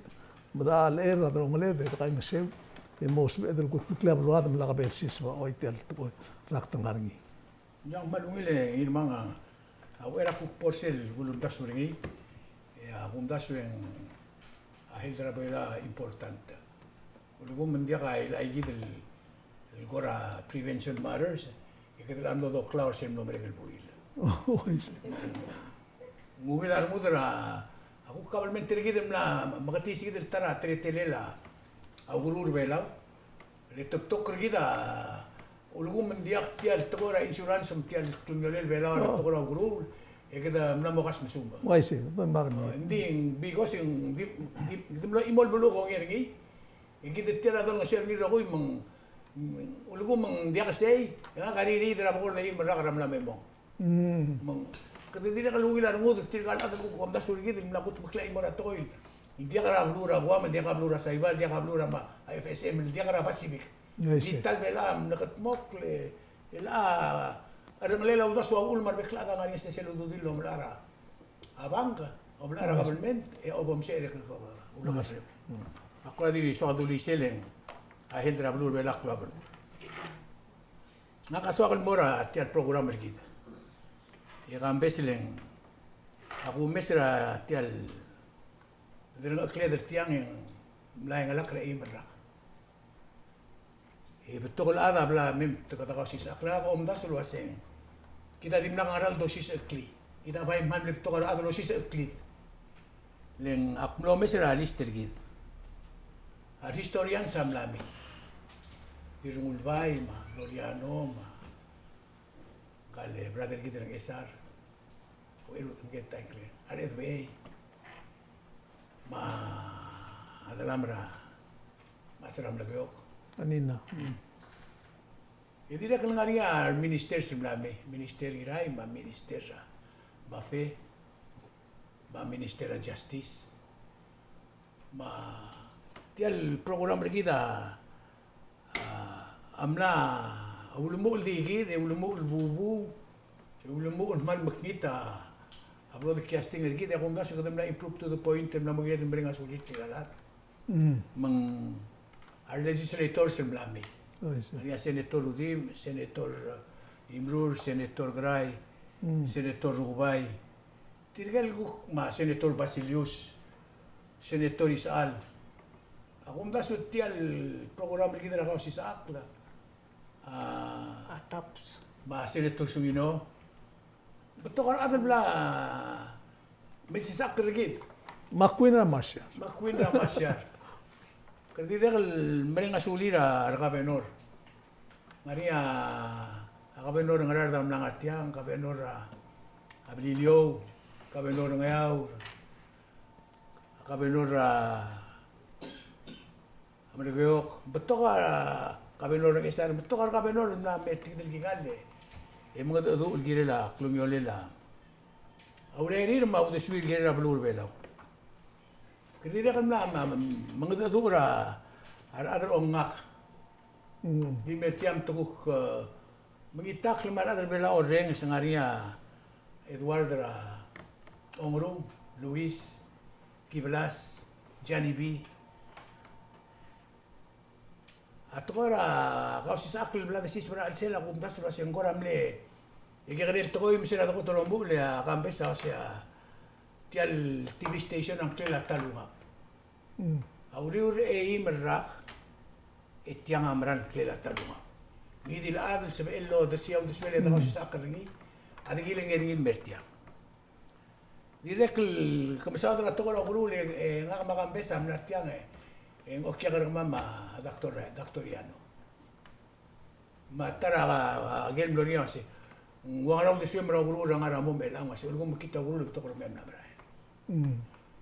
me de chelechang er a delongeled e de kaingeseu, e mo sebeched el kudmeklii a beluad me lak bo lsiseb a ua tia el tekoi el rakt el ngar er ngii. Ng kmal ungil e Ngirmang, a uchei er a kuk bo er sel kulemdasu er ngii, e a kumdasu e ng a health er a Belau a important. Ulekum ng diak a ila kid el, el kora prevention matters, e kede mlo doklau er sel mlo merek el buil. Ng ungil a rengud er a, a kuk kabelment er kid el mla, meketiis kid el ta er a teletelel a ukeruul er a Belau. Le te betok er kid a, ulekum ng diak tia el tekoi er a insurance me tia el klungiolel a Belau er a tekoi er a ukeruul, e kede mla mo kasmesumech. Uaisei, bo mla er ngii. Ng di, because ng di, di, di mlo chimo el beluu a kongei er ngii, e kid tia el dolengeseu er ngii el rokui me ng, ulekum ng diak sei, e ngak a ririid er a bekord a eim el rak er a mla me mong. Me ng, kede dirrek el ungil a rengud er tirka el chad el kuk omdasu er kid el mla kudmeklii a chimo er a tekoi. Ng diak er a beluu er a Guam, ng diak er a beluu er a Saipan, ng diak er a beluu er a, me a F S M, ng diak er a Pacific. Di ta el Belau a mle kedmokl e, el a, a rengelel a uldasu a uchul me a rebek el chad a ngar er ngii a sesei el ududir el omelai er a a bank, omelai er a government, e obomsech er a uldasu. A kora di soak a dulii sel, a health er a beluu er a Belau a klou a beluu. Ngak a soak el mo er tia el program er kid. E kambes el, a kumes er tia el delengchekled er tiang e ng mla chengelakl er a eim el rak. E betok el chad a bla mei me te kede kausisechakl, ak omdasu el uaseng, kid a dimlak ngerang el dosisecheklii. Kid a bai kmal mle betok el chad el osisecheklii. Le ng ak mlo omes er a list er kid. A re historians a mla mei. Dirrengulbai, me a Gloriano, me a ngka el brother er kid er a Ngchesar. Uchei er a Ngchesar, a Rechedebechei. Me a Delamra, me a Sera Melekeok. A Nina. Mm. E dirrek el ngar er ngii a re ministers el mla mei, Minister Ngirai, me a Minister, a, Mafe, me a Minister er a Justice. Me tia el program er kid a, a, a mla ulemuchel di kid, e ulemuchel el bubu, e ulemuchel el kmal mekngit a, a broadcasting er kid, e a kumdasu e kede mla improve to the point el mla mo kired el mereng a sulir tirka el chad. Mm. Me ng a re legislators el mla mei. Oh, I see. Ngar er ngii a Senator Rudimch, Senator, uh, Imrur, Senator Kerai, mm, Senator Rukebai. Tirke el kuk, me a Senator Basilius, Senator Isechal. A kumdasu tia el program er kid er a Kausisechakl a, a Taps, me a Senator Sungino. Betok a rechad el bla mesisechakl er kid. Me a Queen er a Marshall. Me a Queen er a Marshall. Kede dirrek el mereng a sulir a re governor. Ngar er ngii a governor er a Ngaraard a mla ngar tiang, governor er a, a Beliliou, governor er a Ngeaur, governor er a, a Melekeok, betok a governor er a Ngchesar, betok a re governor el mla mei er tirke el kingall e mengedecheduch el kirel a klungiolel a urerir me a uldesuir el kirel a beluu er a Belau. Kede dirrek el mla, mla, mla mengedecheduch er a, a rechad er a ongak. Mm. Di mer tiang te kuk, e, mengitakl me a rechad er a Belau a orrenges, e ngar er ngii a Edward er a Ongerung, Luis, Kibelas, Johnny B. A tekoi er a Kausisechakl el bla desiseb er a chelsel a kumdasu el uase ng kora mle, e kekerei el tekoi me se er a dekot el omuchel e a Kambes a uase a tia el T V station a ngklel a ta el ungap. Mm. A uriul er a eim el rak, e tiang a mera el ngklel a ta el ungap. Ngii di el chad el sebechel el odersii a uldesuel e de, mm, Kausisechakl er ngii, a di kilengei er ngii el mer tiang. Dirrek el ke mesaod er a tekoi er a ukeruul e, e ngak me a Kambes a mla er tiang e, e ng okiak er kemam a Doctor, Doctor Yano. Me a ta er a, a, a ker el mlo er ngii a uase, ng ua ngera uldesuem er a ukeruul er a ngar er a mong, me a chelechang a uase, ulekum mekngit a ukeruul e betok el mei e mla merael. Mm.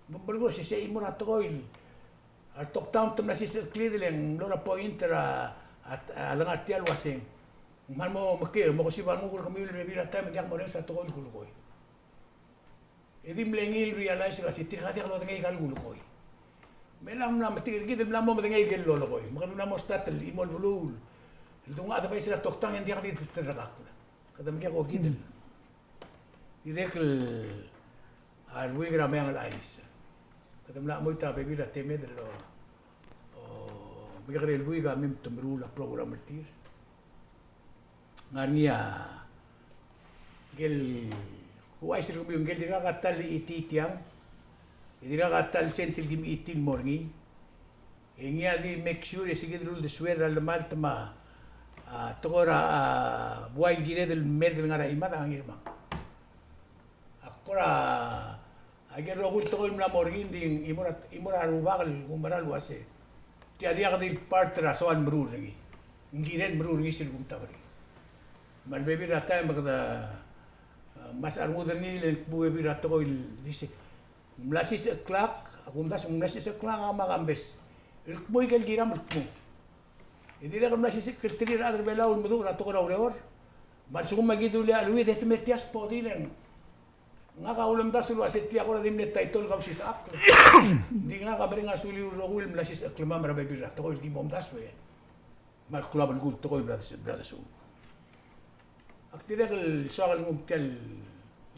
Me ng belkul a uase sei chimo er a tekoi el, a re toktang te mla sisecheklir e le ng mlo er a point er a, a, a lengar tia el uase ng kmal mo mekngit, mo kesib a renguk er kemiu el bebil er a taem e ng diak morrenges a tekoi el kulekoi. E di mle ngii el realize el uase tirka diak lodengei aika el kulekoi. Me ng mla metik er kid el mla mo medengei aike el lolekoi. Me kede mla mo start el chimo el beluu el dengua advice er a toktang e ng diak di terrekakl. Kede mle ko kid el, mm, dirrek el a rebuik er a Meang el Chais. Kede mla chemoit a bebil er a temed el, o, o, mekekerei el buik a mei me te meruul a program er tir. Ngar er ngii a, ngikel, kuuchais er kemiu, ngikel dirkak a ta el chitii tiang, e dirkak a ta el sens el kim chitii el mo er ngii. E ngii a di make sure e se kid el uldesuel er a llemalt me a, a, tekoi er a, a, buai el kired el merk el ngar er a chimad a ngirmang. A kora, a ikel rokui el tekoi el mla mo er ngii, ng di chimo er a, chimo er a rubak el kumerang el uase tia diak di el part er a soal meruul er ngii. Ng kirel meruul er ngii sel kumtab er ngii. Me a lebebil er a taem e kede, a, mesa rengud er ngii le ng kmo bebil er a tekoi el di se ng mla sisecheklak, a kumdasu ng mla sisecheklak a ngak me a Kambes. El kmo ikel kiram el kmo. E dirrek el mla sisecheklterir a rechad er a Belau el meduch er a tekoi er a ureor. Me a lsekum me kid a ulea cheleuid e te mer tia sbodir e ng ngak a ulemdasu el uase tia kora di mle title el Kausisechakl. Ng di ngak a mereng a suliu el rokui el mla sisecheklemam er a bebil er a tekoi el kim omdasu e kmal klou a belkul el tekoi el bla de, bla desuub. Ak dirrek el soak el nguu tia el,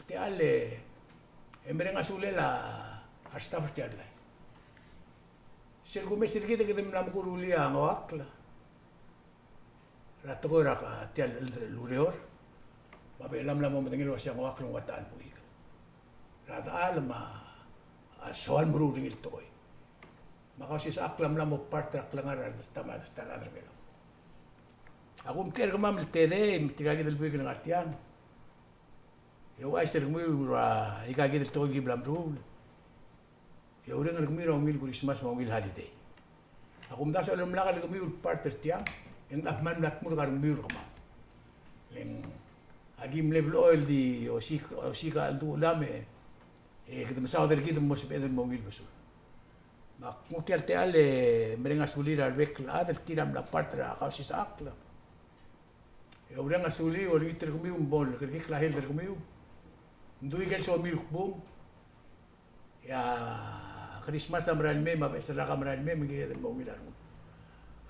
tia el, e mereng a sulel a restaff er tia el blai. Sel kumes er kid e kede mla mo kurulii a ngoakl er a tekoi er a tia el ureor. Me a Belau a mla mo medengei el uase a ngoakl a nguu a ta el buik er a techall me a soal meruul er ngii el tekoi. Me a Kausisechakl a mla mo part er a klengar er a ta me a ta el chad er a Belau. Ak omtechei er kemam el tedei me tirka kid el buik el ngar tiang. E ouchais er kemiu er aika kid el tekoi el ki bla meruul. E oureng er kemiu er a ungil Christmas me a ungil holiday. A kumdasu e a lomlak el kemiu el part er tiang, e ng kmal mla dmu er kemiu er kemam. Le ng aki mle blechoel di osiik, osiik a chelduchulam e, e kede mesaod er kid el mo sebeched el mo ungil besul. Me ak nguu tia el techall e mereng a sulir a rebek el chad el tir a mla part er a Kausisechakl. E oureng a suliu, olengit er kemiu me bo lekerekikl a health er kemiu. Ng dui ikel somiu el kbung. E a Christmas a merael mei, me a Beches el Rak a merael mei, me ng kired el mo ungil a rengud.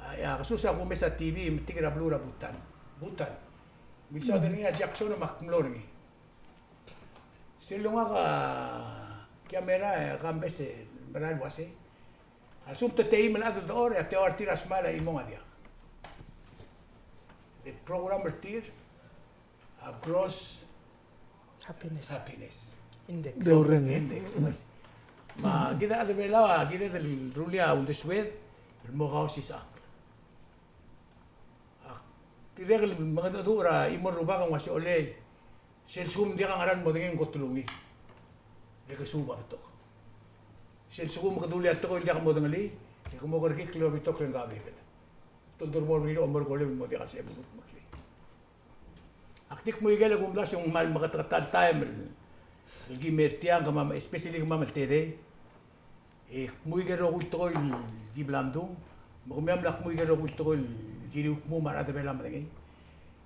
A, e a kesus a kumes a T B, metik er a beluu er a Bhutan. Bhutan. Milsaod er ngii a Jackson me ak mlo er ngii. Sel lungak a kiamera e kambes e merael el uasei, a lsekum te teim el chad el dechor e a teua er tir a smile a chimong a diak. The program er tir a gross happiness. Happiness. Index. De urreng, e? Index, uaisei. Me kid a chad er Belau a kired el rullii a uldesued el mo kausisechakl. Ak dirrek el mengedecheduch er a chimo el rubak el uasei, olei, sel lsekum ng diak a ngera el modengei e ng kot el ungil. Le ke suub a betok. Sel lsekum ke dulii a tekoi el diak modengelii, e ke mo kerekikl el obengterir el ngka a bebil. Te oldurmolem el mo er a omerkolem el mo diak a sebechem el kudmeklii. Ak di kmu ikel e kumdasu e ng kmal meketeketang el taem el, el ki mei er tiang, kemam, especially kemam el tedei. E kmu ikel rokui el tekoi el ki bla mdung, me kemiu a mla kmu ikel rokui el tekoi el kiriu el kmu me a rechad er Belau a medengei.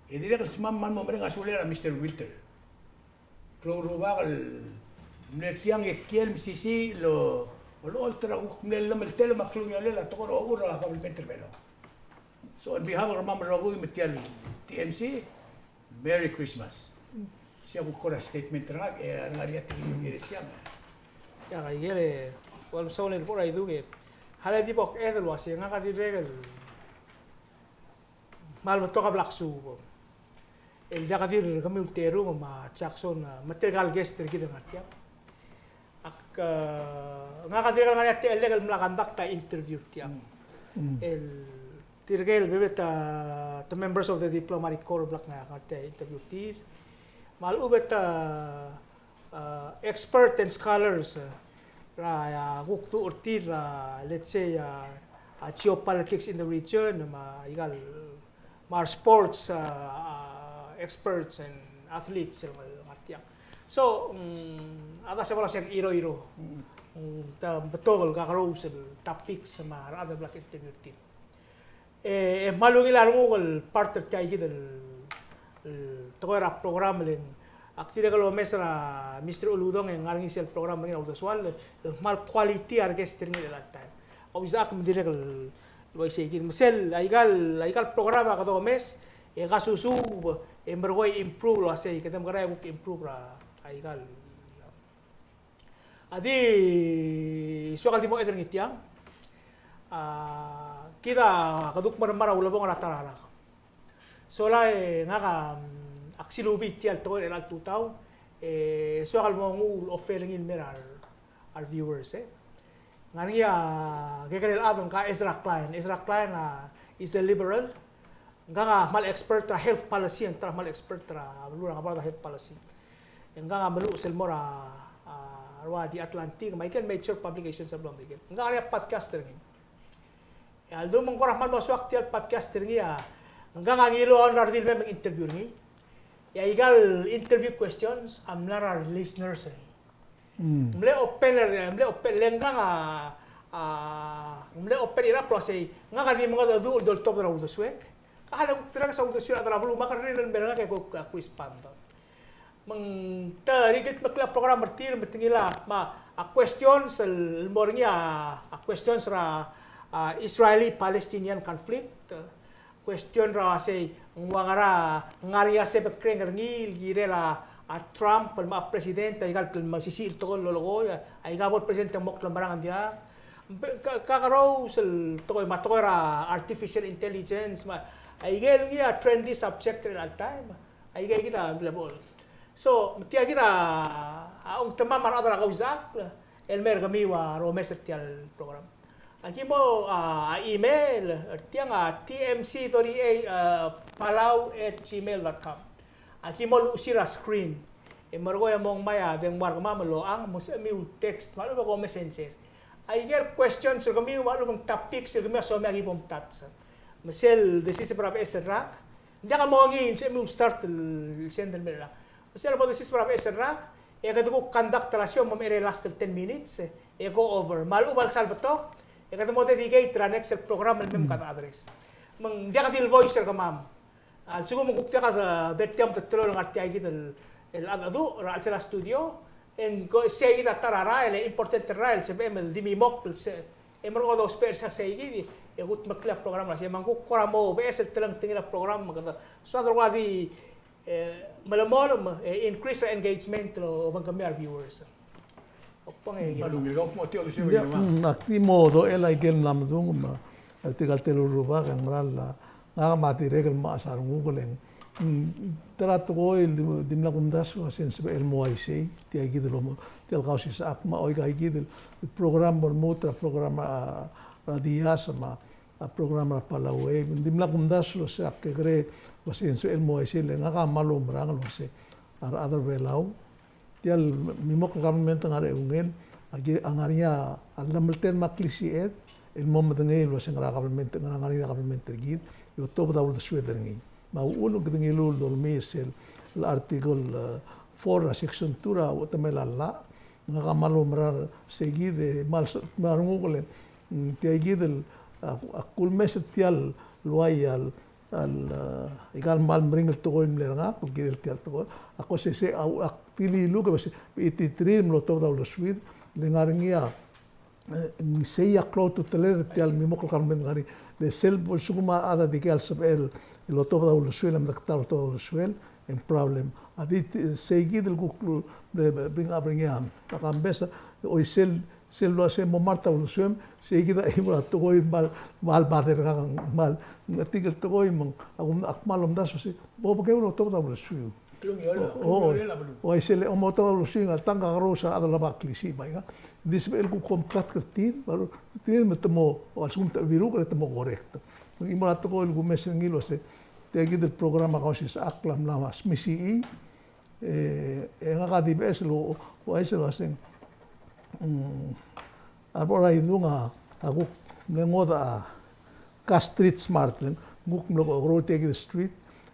E dirrek el smam kmal mo mereng a sulel a Mister Wilter. Klou el rubak el mle er tiang e kiei el mesisiich el olecholt er a kuk mle llemeltel me a klungiolel a tekoi er a ochur er a kabelment er Belau. So on behalf er kemam el rokui me tia el T M C, Merry Christmas. Sei a kuk kora statement er ngak, e a rengar er ngii a tekingir er tiang. Ia, ngak ikel, well, so, le kora idung e, a le di bo kched el uasei ngak a dirrek el kmal betok a bla ksuub el diak di er kemiu el terung me a Jackson, a, me tirka el guest er kid el ngar tiang. Ak, e, ngak a dirrek el ngar er ngii a techellek el mla conduct a interview er tiang. Mm. El tirke el bebil, a, the members of the diplomatic corps el bla kngar er tia el interview er tir. Me a lechub e te, a, expert and scholars, a, er a, a, kuk duch er tir, a, let's say, a, a, geopolitics in the region, me a ikal, me a sports, a, a, experts and athletes el ngar tiang. So, mm, a da se bo el uasei ng iroiro. Mm, te betok el kakerous el topics me a rechad el bla kinterview er tir. E, e kmal ungil a renguk el part er tia ikid el, el tekoi er a program, le ng ak dirrek el omes er a Mister Uludong e ng ngar er ngii sel program er ngii er a uldesuel, el kmal quality a re guest er ngii er chelecha el taem. Ak ousbech me ng dirrek el uaisei kid. Me sel, a ikal, a ikal program a kede omes, e kasusuub, e merekong e improve el uasei, kede mekerang e kuk improve er a, a ikal. A di soak el di mo chad er ngii tiang. A, kid a kede kuk mermang er a ulebongel er a ta er a rak. Sola e ngak a, mm, ak silubii tia el tekoi er chelecha el tutau, e soak el mo nguu el offer er ngii el mei er a re, a re viewers, e. Ng ngar er ngii a kekerei el chad el ngka Ezra Klein. Ezra Klein a, is a liberal. Ngkang a kmal expert er a health policy, e ng ta er a kmal expert er a beluu er a ngebard er a health policy. E ngkang a meluches el mo er a, a, rua di Atlantic, me a ikel major publications el blo er a Merikel. Ngkang a ngar er ngii a podcast er ngii. E a ldu me ng kora kmal mo soak tia el podcast er ngii a, ngkang a ngiluu a rechad el mei me ng interview er ngii. E a ikal interview questions a mla er a re listeners er ngii. Mm. Mle open er, mle open, le ngkang a, a, mle open er a el uasei, ngak a di mengedecheduch el doltobed er a uldesuek. Ka le kuk dirrek a uldesuek er a rechad er a beluu, me a kerrir el mei er ngak e kuk, a, kuk respond. Me ng ta er ngii a kudmeklii a program er tir, me te ngilai, me a, a, questions el mo er ngii a, a, questions er a, a, Israeli-Palestinian conflict. Question er a uasei, ng ua ngera, ng ngar er ngii a sebekreng er ngii el kirel a, a Trump el mo president, a ikal mesisiich el tekoi el lolekoi, a ika bo el president a mo klemerang e ng diak. Be-, ka-, kakerous el tekoi, me a tekoi er a artificial intelligence, me a ikel ngii a trendy subject er chelecha el taem. A ikel kid a mle bo el. So, me tia kid a, a ongtemam a rechad er a Kausisechakl el mei er kemiu a romes er tia el program. Aki mo, a, a email er tiang a T M C thirty-eight, a, palau at gmail dot com. Aki mo luchesii er a screen. E merekong e mo ngmai a dengua er kemam el ochang, me sebechemiu el text, me a lechub e ko messenger. A ikel questions er kemiu, me a lechub e ng topics er kemiu a soam e aki bo mtouch. Me sel desiseb er a beches el rak, ng diak a mo ngii, ng sebechemiu el start el send el mei er a rak. Me sel bo desiseb er a beches el rak, e kede kuk conduct er a show me mei er a last el ten minutes, e go over. Me a lechub a lsal betok, e kede mo dedicate er a next el program el mei me kede address. Me ng diak di el voice er kemam. A lsekum e ng kuk diak a, e, bo er tiang me te teloi el ngar tia kid el, el cheldecheduch er a chelsel a studio, e ng ko, sei kid a ta er a rael, e important el rael, sebechem el di mimokl, se, e merekong e dousbech er sei kid, e kudmeklii a program er sei, me ng kuk kora mo beches el telengtengil a program, me kede soad el kora di E, melemolem, e, increase our engagement el obengkemiu a re viewers. Okpong e, Balung, el kau kmo tia el issue. Ia, mm, ak di mo dochel a ikel mla medung me a tirka el telu el rubak e ng mera el, ngak me a dirrek el mechas a renguk el, mm, ta er a tekoi el di, dimlak kumdasu el uasei ng sebechel el mo uaisei, tia kid el omo, tia el Kausisechakl me a oika kid el program el mo lmuut er a program er a, er a Diaz me a a program er a Palau Wave, dimlak kumdasu el uasei ak kekerei el uasei ng sebechel el mo uaisei le ngak a kmal oumerang el uasei a rechad er a Belau, tia el mimokl el government a ngar er a eungel, a ki, a ngar er ngii a llemeltel me a klisiched el mo medengei el uasei ngera government, ngera ngar er ngii a government er kid, e otobed a uldesued er ngii. Me a uchul me kede ngiluu el dolemii er sel Article, eh, four er a Section two er a uchetemel a llach, ngak a kmal oumerang er sei kid e kmal, kmal renguk el, mm, tia kid el, a, a kulemes er tia el uai el, el, a, ikal kmal meringel tekoi el mle er ngak el kirel tia el tekoi. Ak ko sesei a, ak di liluk e bese eighty-three el mlo tobed a uldesuir, le ngar er ngii a, e, ng sei a klou a ultutelel er tia el mimokl el government el ngar er ngii. Le sel bo lsekum a chad a dikea el sebechel el otobed a uldesuel, a medakl er a otobed a uldesuel, e ng problem. A di, di, sei kid el kuk lu, bring up er ngii a, a Kambes, oi sel, sel uasei mo mart a uldesuem, sei kid a chimo er a tekoi el kmal, kmal bother er ngak, kmal, ng tirke el tekoi me ng, ak, ak kmal omdasu el uasei, bo bekeu el otobed a uldesuiu. Klungiolel, o, klungiolel a beluu. Uaisei le omotobed a uldesuiu, ng tang kakerous a chad el oba klisiich bai ngak. Ng di sebechel el kuk omkat er tir, me a tir me te mo, a lsekum te biruk e te mo correct. Me ng chimo er a tekoi el kumes er ngii el uasei, tia kid el program a Kausisechakl a mla smisichii, e, e ngak a di beches el ouchais el uaseng, mm, a rebo er a idung a, a kuk mle ngodech a ka street smart, le ng kuk mle ko, ko er tia kid el street,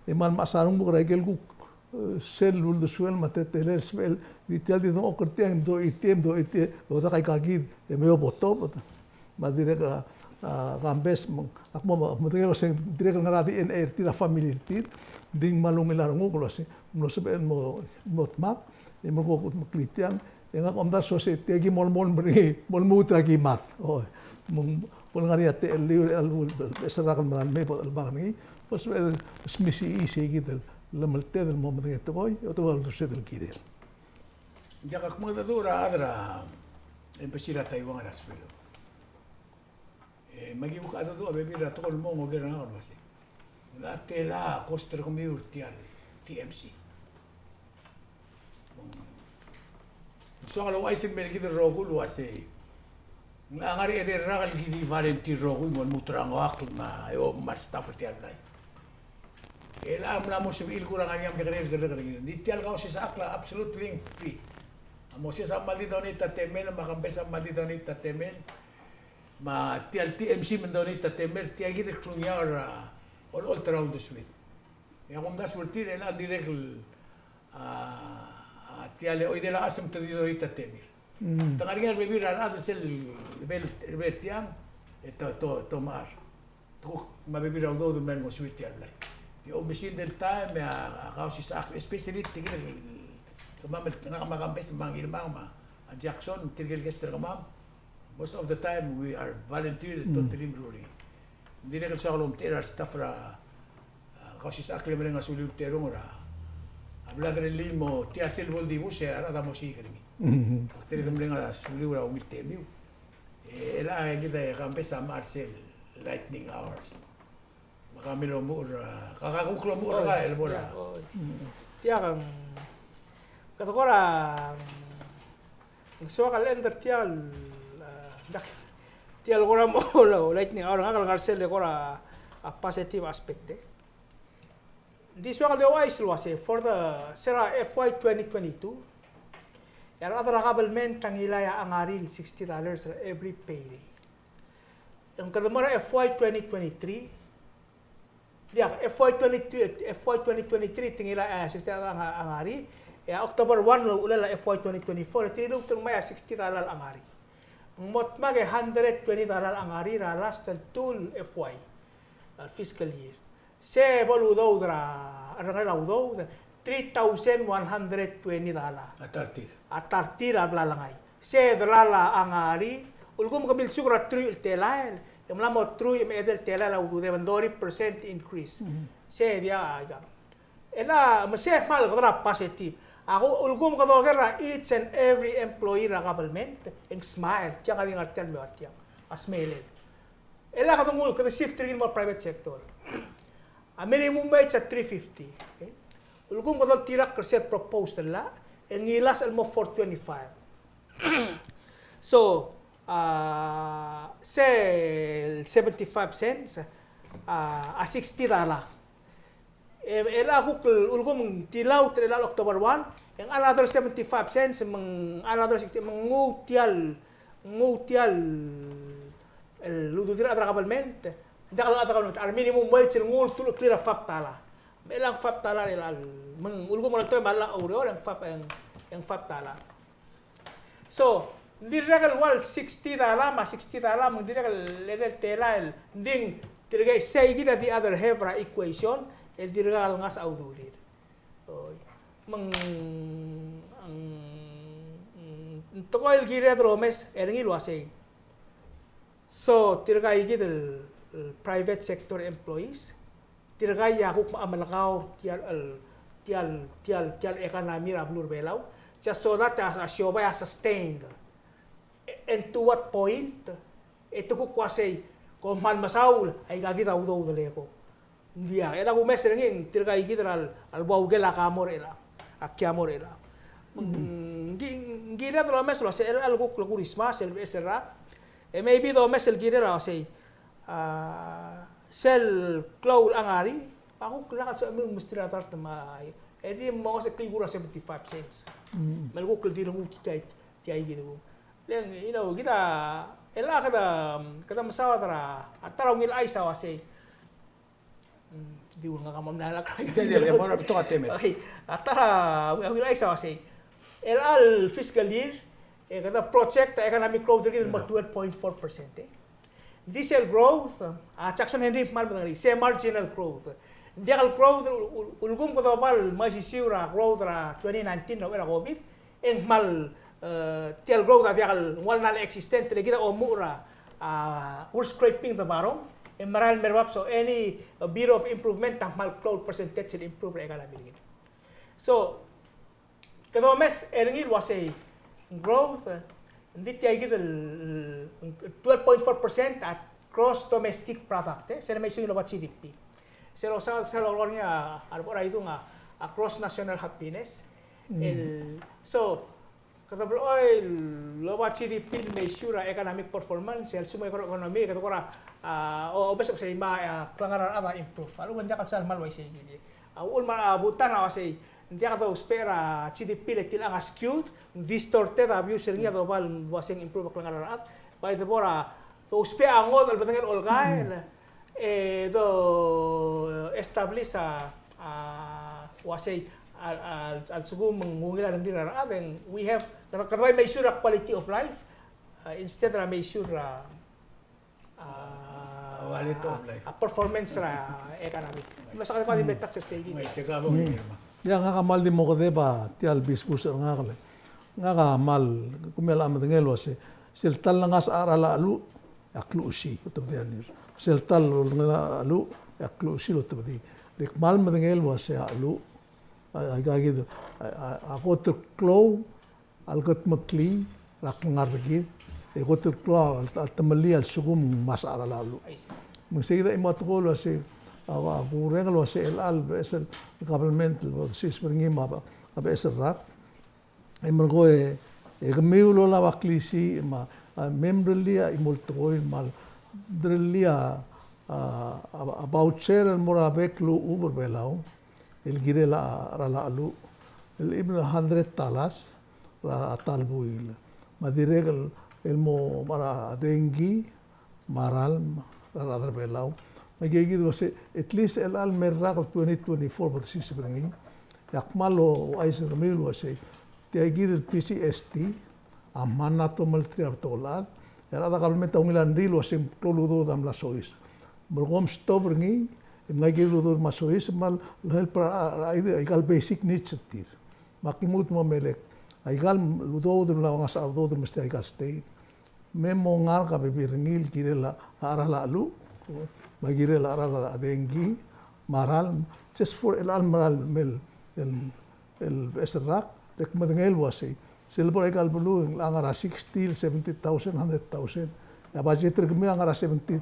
e kmal mechas a renguk er a ikel kuk, e, sel uldesuel me a teletelel el sebechel, di tia el di dengchokl er tiang, e mdochir tiang, e mdochir tiang, e odak aika kid, e me bo otobed. Me a dirrek a, a, Kambes, me ng, ak mo, mo, medengei el uaseng dirrek el ngar er a D N A er tir a family er tir, ng di ng kmal ungil a renguk el uaseng, mlo sebechel el mo, mo dmak, e mo kuk meklii tiang, e ngak a omdasu el uasei tia ki mo, mo, mo, mo lmuut er a ki mad. O, me ng, bo lengar er ngii a techelliu er a lebo, beches el rak el mera el mei bo dechelebangel er ngii, bo sebechel el smisichii sei kid el llemeltel el mo medengei a tekoi, e otobed a uldesued el kirel. Ng diak a kmo dedu er a chad er a embassy er a Taiwan er a sueleb. E, me aki kuk a dedu a bebil er a tekoi el mo ngoker er ngak el uasei, ng locha tela a cost er kemiu er tia el T M C. Ng soak el ouchais el mei er kid el rokui el uasei, ng locha ngar er a edei el rak el ki di volunteer el rokui el mo lmuut er a ngoakl me a eou me a staff er tia el blai. E locha mla mo sebechir el kuk er a ngar er ngii a mekekerei el kerrek er kid. Ng di tia el Kausisechakl a absolutely free. A Moses a kmal di donate a temel, me a Kambes a kmal di donate a temel. Me tia el T M C me ng donate a temel, tia kid el klungiaol er a, a, olecholt er a uldesued. E a kumdasu er tir e ng dirrek el, a, a, tia el oidel a chas me te di donate a temir. Mm. Te ngar er ngii a rebebil er a rechad er sel, rebel, rebel tiang, e te, te, te omechar. Te kuk me a bebil er a udoud el mei el ngosuir tia el blai. E oumesingd el taem e a, a Kausisechakl, especially tirke el, kemam el, ngak me a Kambes me a Ngirmang me a Jackson, tirke el guest er kemam. Most of the time we are volunteer, mm, totally meruul er ngii. Ng dirrek el soak el omtechei er a restaff er a, a, Kausisechakl el mereng a suliu el terung er a, a blad er ngii el mo tia sel bo el dibus e a rechad a mo siik er ngii. Mm. Ak dirrek el mereng a suliu er a ungil temiu. E, e locha kid a Kambes a mechar sel lightning hours. Me kemiu el omuchel er a, ka, ka kuk lomuchel er a, el bo er a. Tia kang, kede kora, ng soak el end er tia el, a, dak, tia el kora mo, lightning hour, ngak el ngar sel kora, a, positive aspect, e. Ng di soak el di ouchais el uasei, for the, se er a F Y twenty twenty-two, e a rechad er a government a ngilai a ngar er ngii el sixty dollars er every payday. Ng kede mo er a F Y twenty twenty-three, diak, F Y twenty-two, F Y twenty twenty-three te ngilai a, a sixty dollar a nga-, a ngar er ngii, e a October one el uchelel a F Y twenty twenty-four, e te dilu el ngmai a sixty dollar a ngar er ngii. Ng mo dmak e hundred twenty dollar a ngar er ngii er a last el two el F Y, a, fiscal year. Se bo el udoud er a, a rengrir a udoud, three thousand one hundred twenty dollar. A ta er tir. A ta er tir a bla lengai. Se delal a ngar er ngii, ulekum ke milsuk er a truich el telael, e mla mo truich me a edei el telael a ududem, thirty percent increase. Mhm. Se diak a ika. E le me se kmal kede er a positive. A ku, ulekum kede oker er a each and every employee er a government, e ng smile, tiang a di ngar tiang el me ua tiang. A smelel. E le kede nguu, kede shift er ngii el mo private sector. A minimum wage a three fifty. Okay? Ulekum kede oltirakl er sel proposed el llach, e ng ngilasech el mo four twenty-five. So, a, sel seventy-five cents, a, a sixty dollar. E, e le kuk ulekum ng tilaut er chelecha el October one, e ng another seventy-five cents, me ng another sixty, me ng nguu tial, nguu tial, el ududir a rechad er a government, ng diak el rechad er a government, a re minimum wage el nguu el tulecheklii er a five dollar. Me chelechang five dollar er chelecha el, me ng ulekum ng oltoem a llach oureor, e ng five, e ng, e ng five dollar. So, ng dirrek el ua el sixty dollar, me a sixty dollar, me ng dirrek el edei el telael, ng di tirke sei kid a the other half er a equation, el dirkak el ngasech a ududir. Oi. Me ng, ng, ng tekoi el kired el omes er ngii el uasei. So, tirka kid el, el private sector employees, tirka a kuk mo melekoi tial, el, tial, tial, tial economy er a beluu er a Belau. Just so that a, a siobai a sustained. And to what point? E te kuk uasei, kom kmal mesaul, aika kid a udoud el eko. Ng diak, e le kumes er ngii, tirka kid er a, a le ua ukel a ka mo er chelechang, a kia mo er chelechang. Ng ki, ng kired el omes el uasei, el, el kuk le Kurismas, el beches el rak. E maybe domes el kirel a uasei, a, sel klou el ngar er ngii, me a kuk lak el sebechemiu el mesterir a dart me a, e di mo se kuk er a seventy-five cents. Me le kuk le di renguk tia, tia kid. Le ng, you know, kid a, el a kede, kede mesaod er a, a ta er a ungil chais a uasei. Mm, di ua ngak a mo mla lak. Ia, ia, ia, mo er a betok a temed. Okay, a ta er a ungil chais a uasei. El a fiscal year, e kede project a economic growth er kid el mo twelve point four percent, e. Ng di sel growth, a Jackson Henry a kmal medengelii, se marginal growth. Ng diak el growth, ul-, ul-, ulekum kede oba el mesisiu er a growth er a twenty nineteen er a uchei er a COVID, e ng kmal, e, tial growth a diak el ua non-existent, le kid a omuchel er a, a, we're scraping the bottom, e merael el mer bab, so any, a, bit of improvement a kmal klou el percentage el improve er a economy er kid. So, kede omes er ngii el uasei growth, e, ng di tia kid el, el twelve point four percent a gross domestic product, e, sel meising el oba G D P. Sel losaod, sel lolekoi er ngii a, a reboch er a idung a, a gross national happiness. Mm. El, so, kede blechoel el oba G D P el measure a economic performance, el lsekum a economy, kede kora, a, o, omes el uasei me a, a, klengar er a rechad a improve. A lechub e ng diak el sal kmal uaisei kid. A uchul me a butana a uasei, ng diak dousbech er a G D P le tilechang a skewed, distorted a views er ngii a doba el uasei ng improve a klengar er a rechad. Bai de bo er a dousbech a ngodech el bedengel olkael, e do establish a, a, uasei, a, a, a lsekum ng ungil a rengrir a rechad, e ng we have, kede, kede bai measure a quality of life, a, instead er a measure a, a, quality of life, a performance er a economy. Me sa kede bai di mle touch er sei kid. Bai, se ka bo. Hmm. Ia ngak a kmal di mo kedeb a tial business er ngak le. Ngak a kmal, kemiu a medengei el uase, sel ta el ngasech a cheral a cheluch, e a kluchesii, otebedii a lir. Sel ta el ngasech a cheluch, e a kluchesii el otebedii. Di kmal medengei el uase a cheluch, a, a, aika kid, a, a, a kot el klou a lekedmeklii er a klengar er kid, e kot el klou a, a temellii a lsekum ng ngasech a cheral a cheluch. Me sei kid a chimo a tekoi el uase, a, a kureng el uase chelecha el beches el government el bo dosiseb er ngii me a, a beches el rak. E merekong e, e kemiu el olab a klisiich me a, a, me mrellii a chimo el tekoi me a lerellii a, a, a, a voucher el mo er a bek el lechub er a Belau el kirel a cheral a cheluch el even a hundred dollars er a ta el buil. Me a dirrek el, el mo me a dengki, me a ralm er a rechad er a Belau. Me aika kid el uase, at least chelecha el me el rak el twenty twenty-four bo dosiseb er ngii, e ak kmal ouchais er kemiu el uase, tia kid el P G S T a mla tomelterir a betok el chad, e a rechad er a kabelment a ungil a rengrir el uase ng klou el udoud a mla soiseb. Me kom stop er ngii, e mngai kid el udoud a mla soiseb, me a lehelp er a, a, a, aika el basic needs er tir. Me aki lmuut el mo melek. Aika el udoud el mla ngasech a udoud el mesterir aika el state. Me mo ngar er a bebil er ngii el kirel a cheral a cheluch, me a kirel a cheral a dengki, Me a ralm, just for el chelecha el mera el, el, el beches el rak, le kmedengei el uasei. Sel bo er aika el beluu, e ng ngar er a sixty, seventy thousand, hundred thousand. E a budget er kemiu a ngar er a seventy,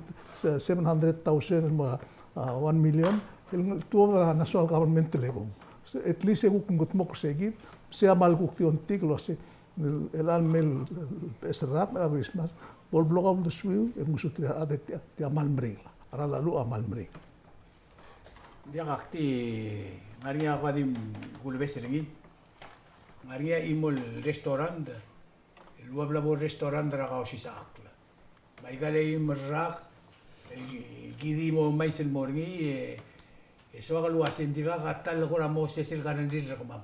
seven hundred thousand, el mo, a, one million, el tuobed er a national government el ebong. So, at least e kuk mkedmokl er sei kid, sei a kmal kuk di ongtik el uasei, el, el chelecha el mei el beches el rak, el Christmas, bo el blok a uldesuiu, e mngesukl er tir a rechad e tia, tia kmal meringel. A ralm a lluich a kmal meringel. Ng diak, ak di ngar er ngii a ko a di kulebes er ngii. Ngar er ngii a chimo el restaurant, el ua bla bo el restaurant er a Kausisechakl. Me aika el eim el rak, el ki di mo mais el mo er ngii, e, e soak el uasei ng dirkak a ta el kora mo sesei el kerrendir er kemam.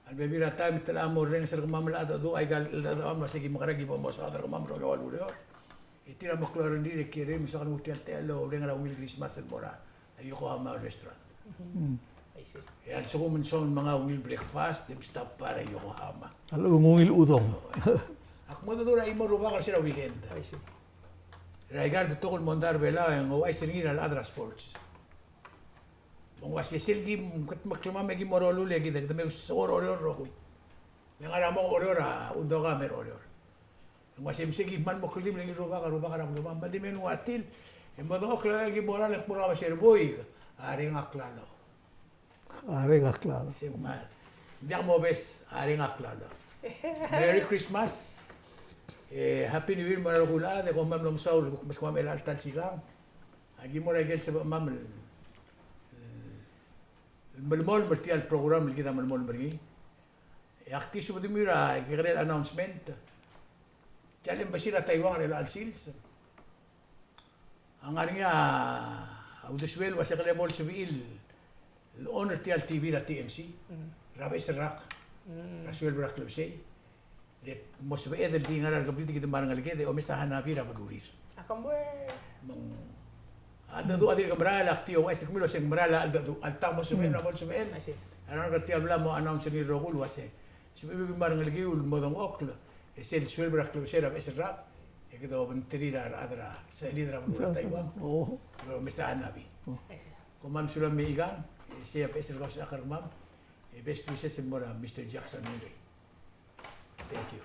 A lebebil er a taem e te locha mo orrenges er kemam el cheldecheduch, aika el cheldecheduch a mla se ki mekerang e ki bo mosaod er kemam el rokui el ureor. E tir a meklou a rengrir e kiei er ngii me soak el nguu tia el techall el oureng er a ungil Christmas el mo er a Yokohama Restaurant. Mm. I see. E a lsekum e ng soam el menga ungil breakfast, e mstop er a Yokohama. A lechub e ng ungil udong. Ak mo dmu er a chimo el rubak er se er a weekend. I see. Er aika el betok el mondai er a Belau e ng ouchais er ngii er a rechad er a sports. Me ng uaisei sel ki mkedmokl er kemam e ki mo rolul e kid e kede mo ousekool er a Oreor el rokui. Me ngar er a mong Oreor a undoka me er a Oreor. Ng uaisei me se ki kmal mo kldibel e ngii el rubak, a rubak er a beluu me a di me ng ua tir. E modengchokl e ki mo er a, e kmo er a uaisei er a buik, a reng a klalo. A reng a klalo. Se kmal. Ng diak mobes, a reng a klalo. Merry Christmas. E, Happy New Year mo er a rokui el chad, e kom kmal mesaul el kuk mes kemam er chelecha el ta el sikang. Aki mo er a ikel sebechemam el, el melemolem er tia el program el kid a melemolem er ngii. E ak di subedemiu er a kekerei el announcement. Tia el embassy er a Taiwan er chelecha el sils a ngar er ngii a uldesuel el uasei kede bo el sebechir el on er tia el T V er a T M C er a beches el rak er a sueleb er a klebesei. Le mo sebeched el di ngar er a rekeblid e kede mo er a rengeleked e omes a hanabi er a belurir. A kmo e. Me ng, a cheldecheduch a dirk merael, ak di ouchais er kemiu el uasei ng merael a cheldecheduch. Alta mo sebeched, a mo sebeched. I see. A renguk er tia el bla mo announce er ngii el rokui el uasei, sebechemiu el mo er a rengelekiu el modengchokl, e sel sueleb er a klebesei er a beches el rak, e kede obengterir a rechad er a sechelid er a beluu er a Taiwan. Oh. Me omes a hanabi. Oh. I see. Kom kmal mesulang me ikang, e sei a beches el kausisechakl er kemam, e best wishes el mo er a Mister Jackson Henry. Thank you.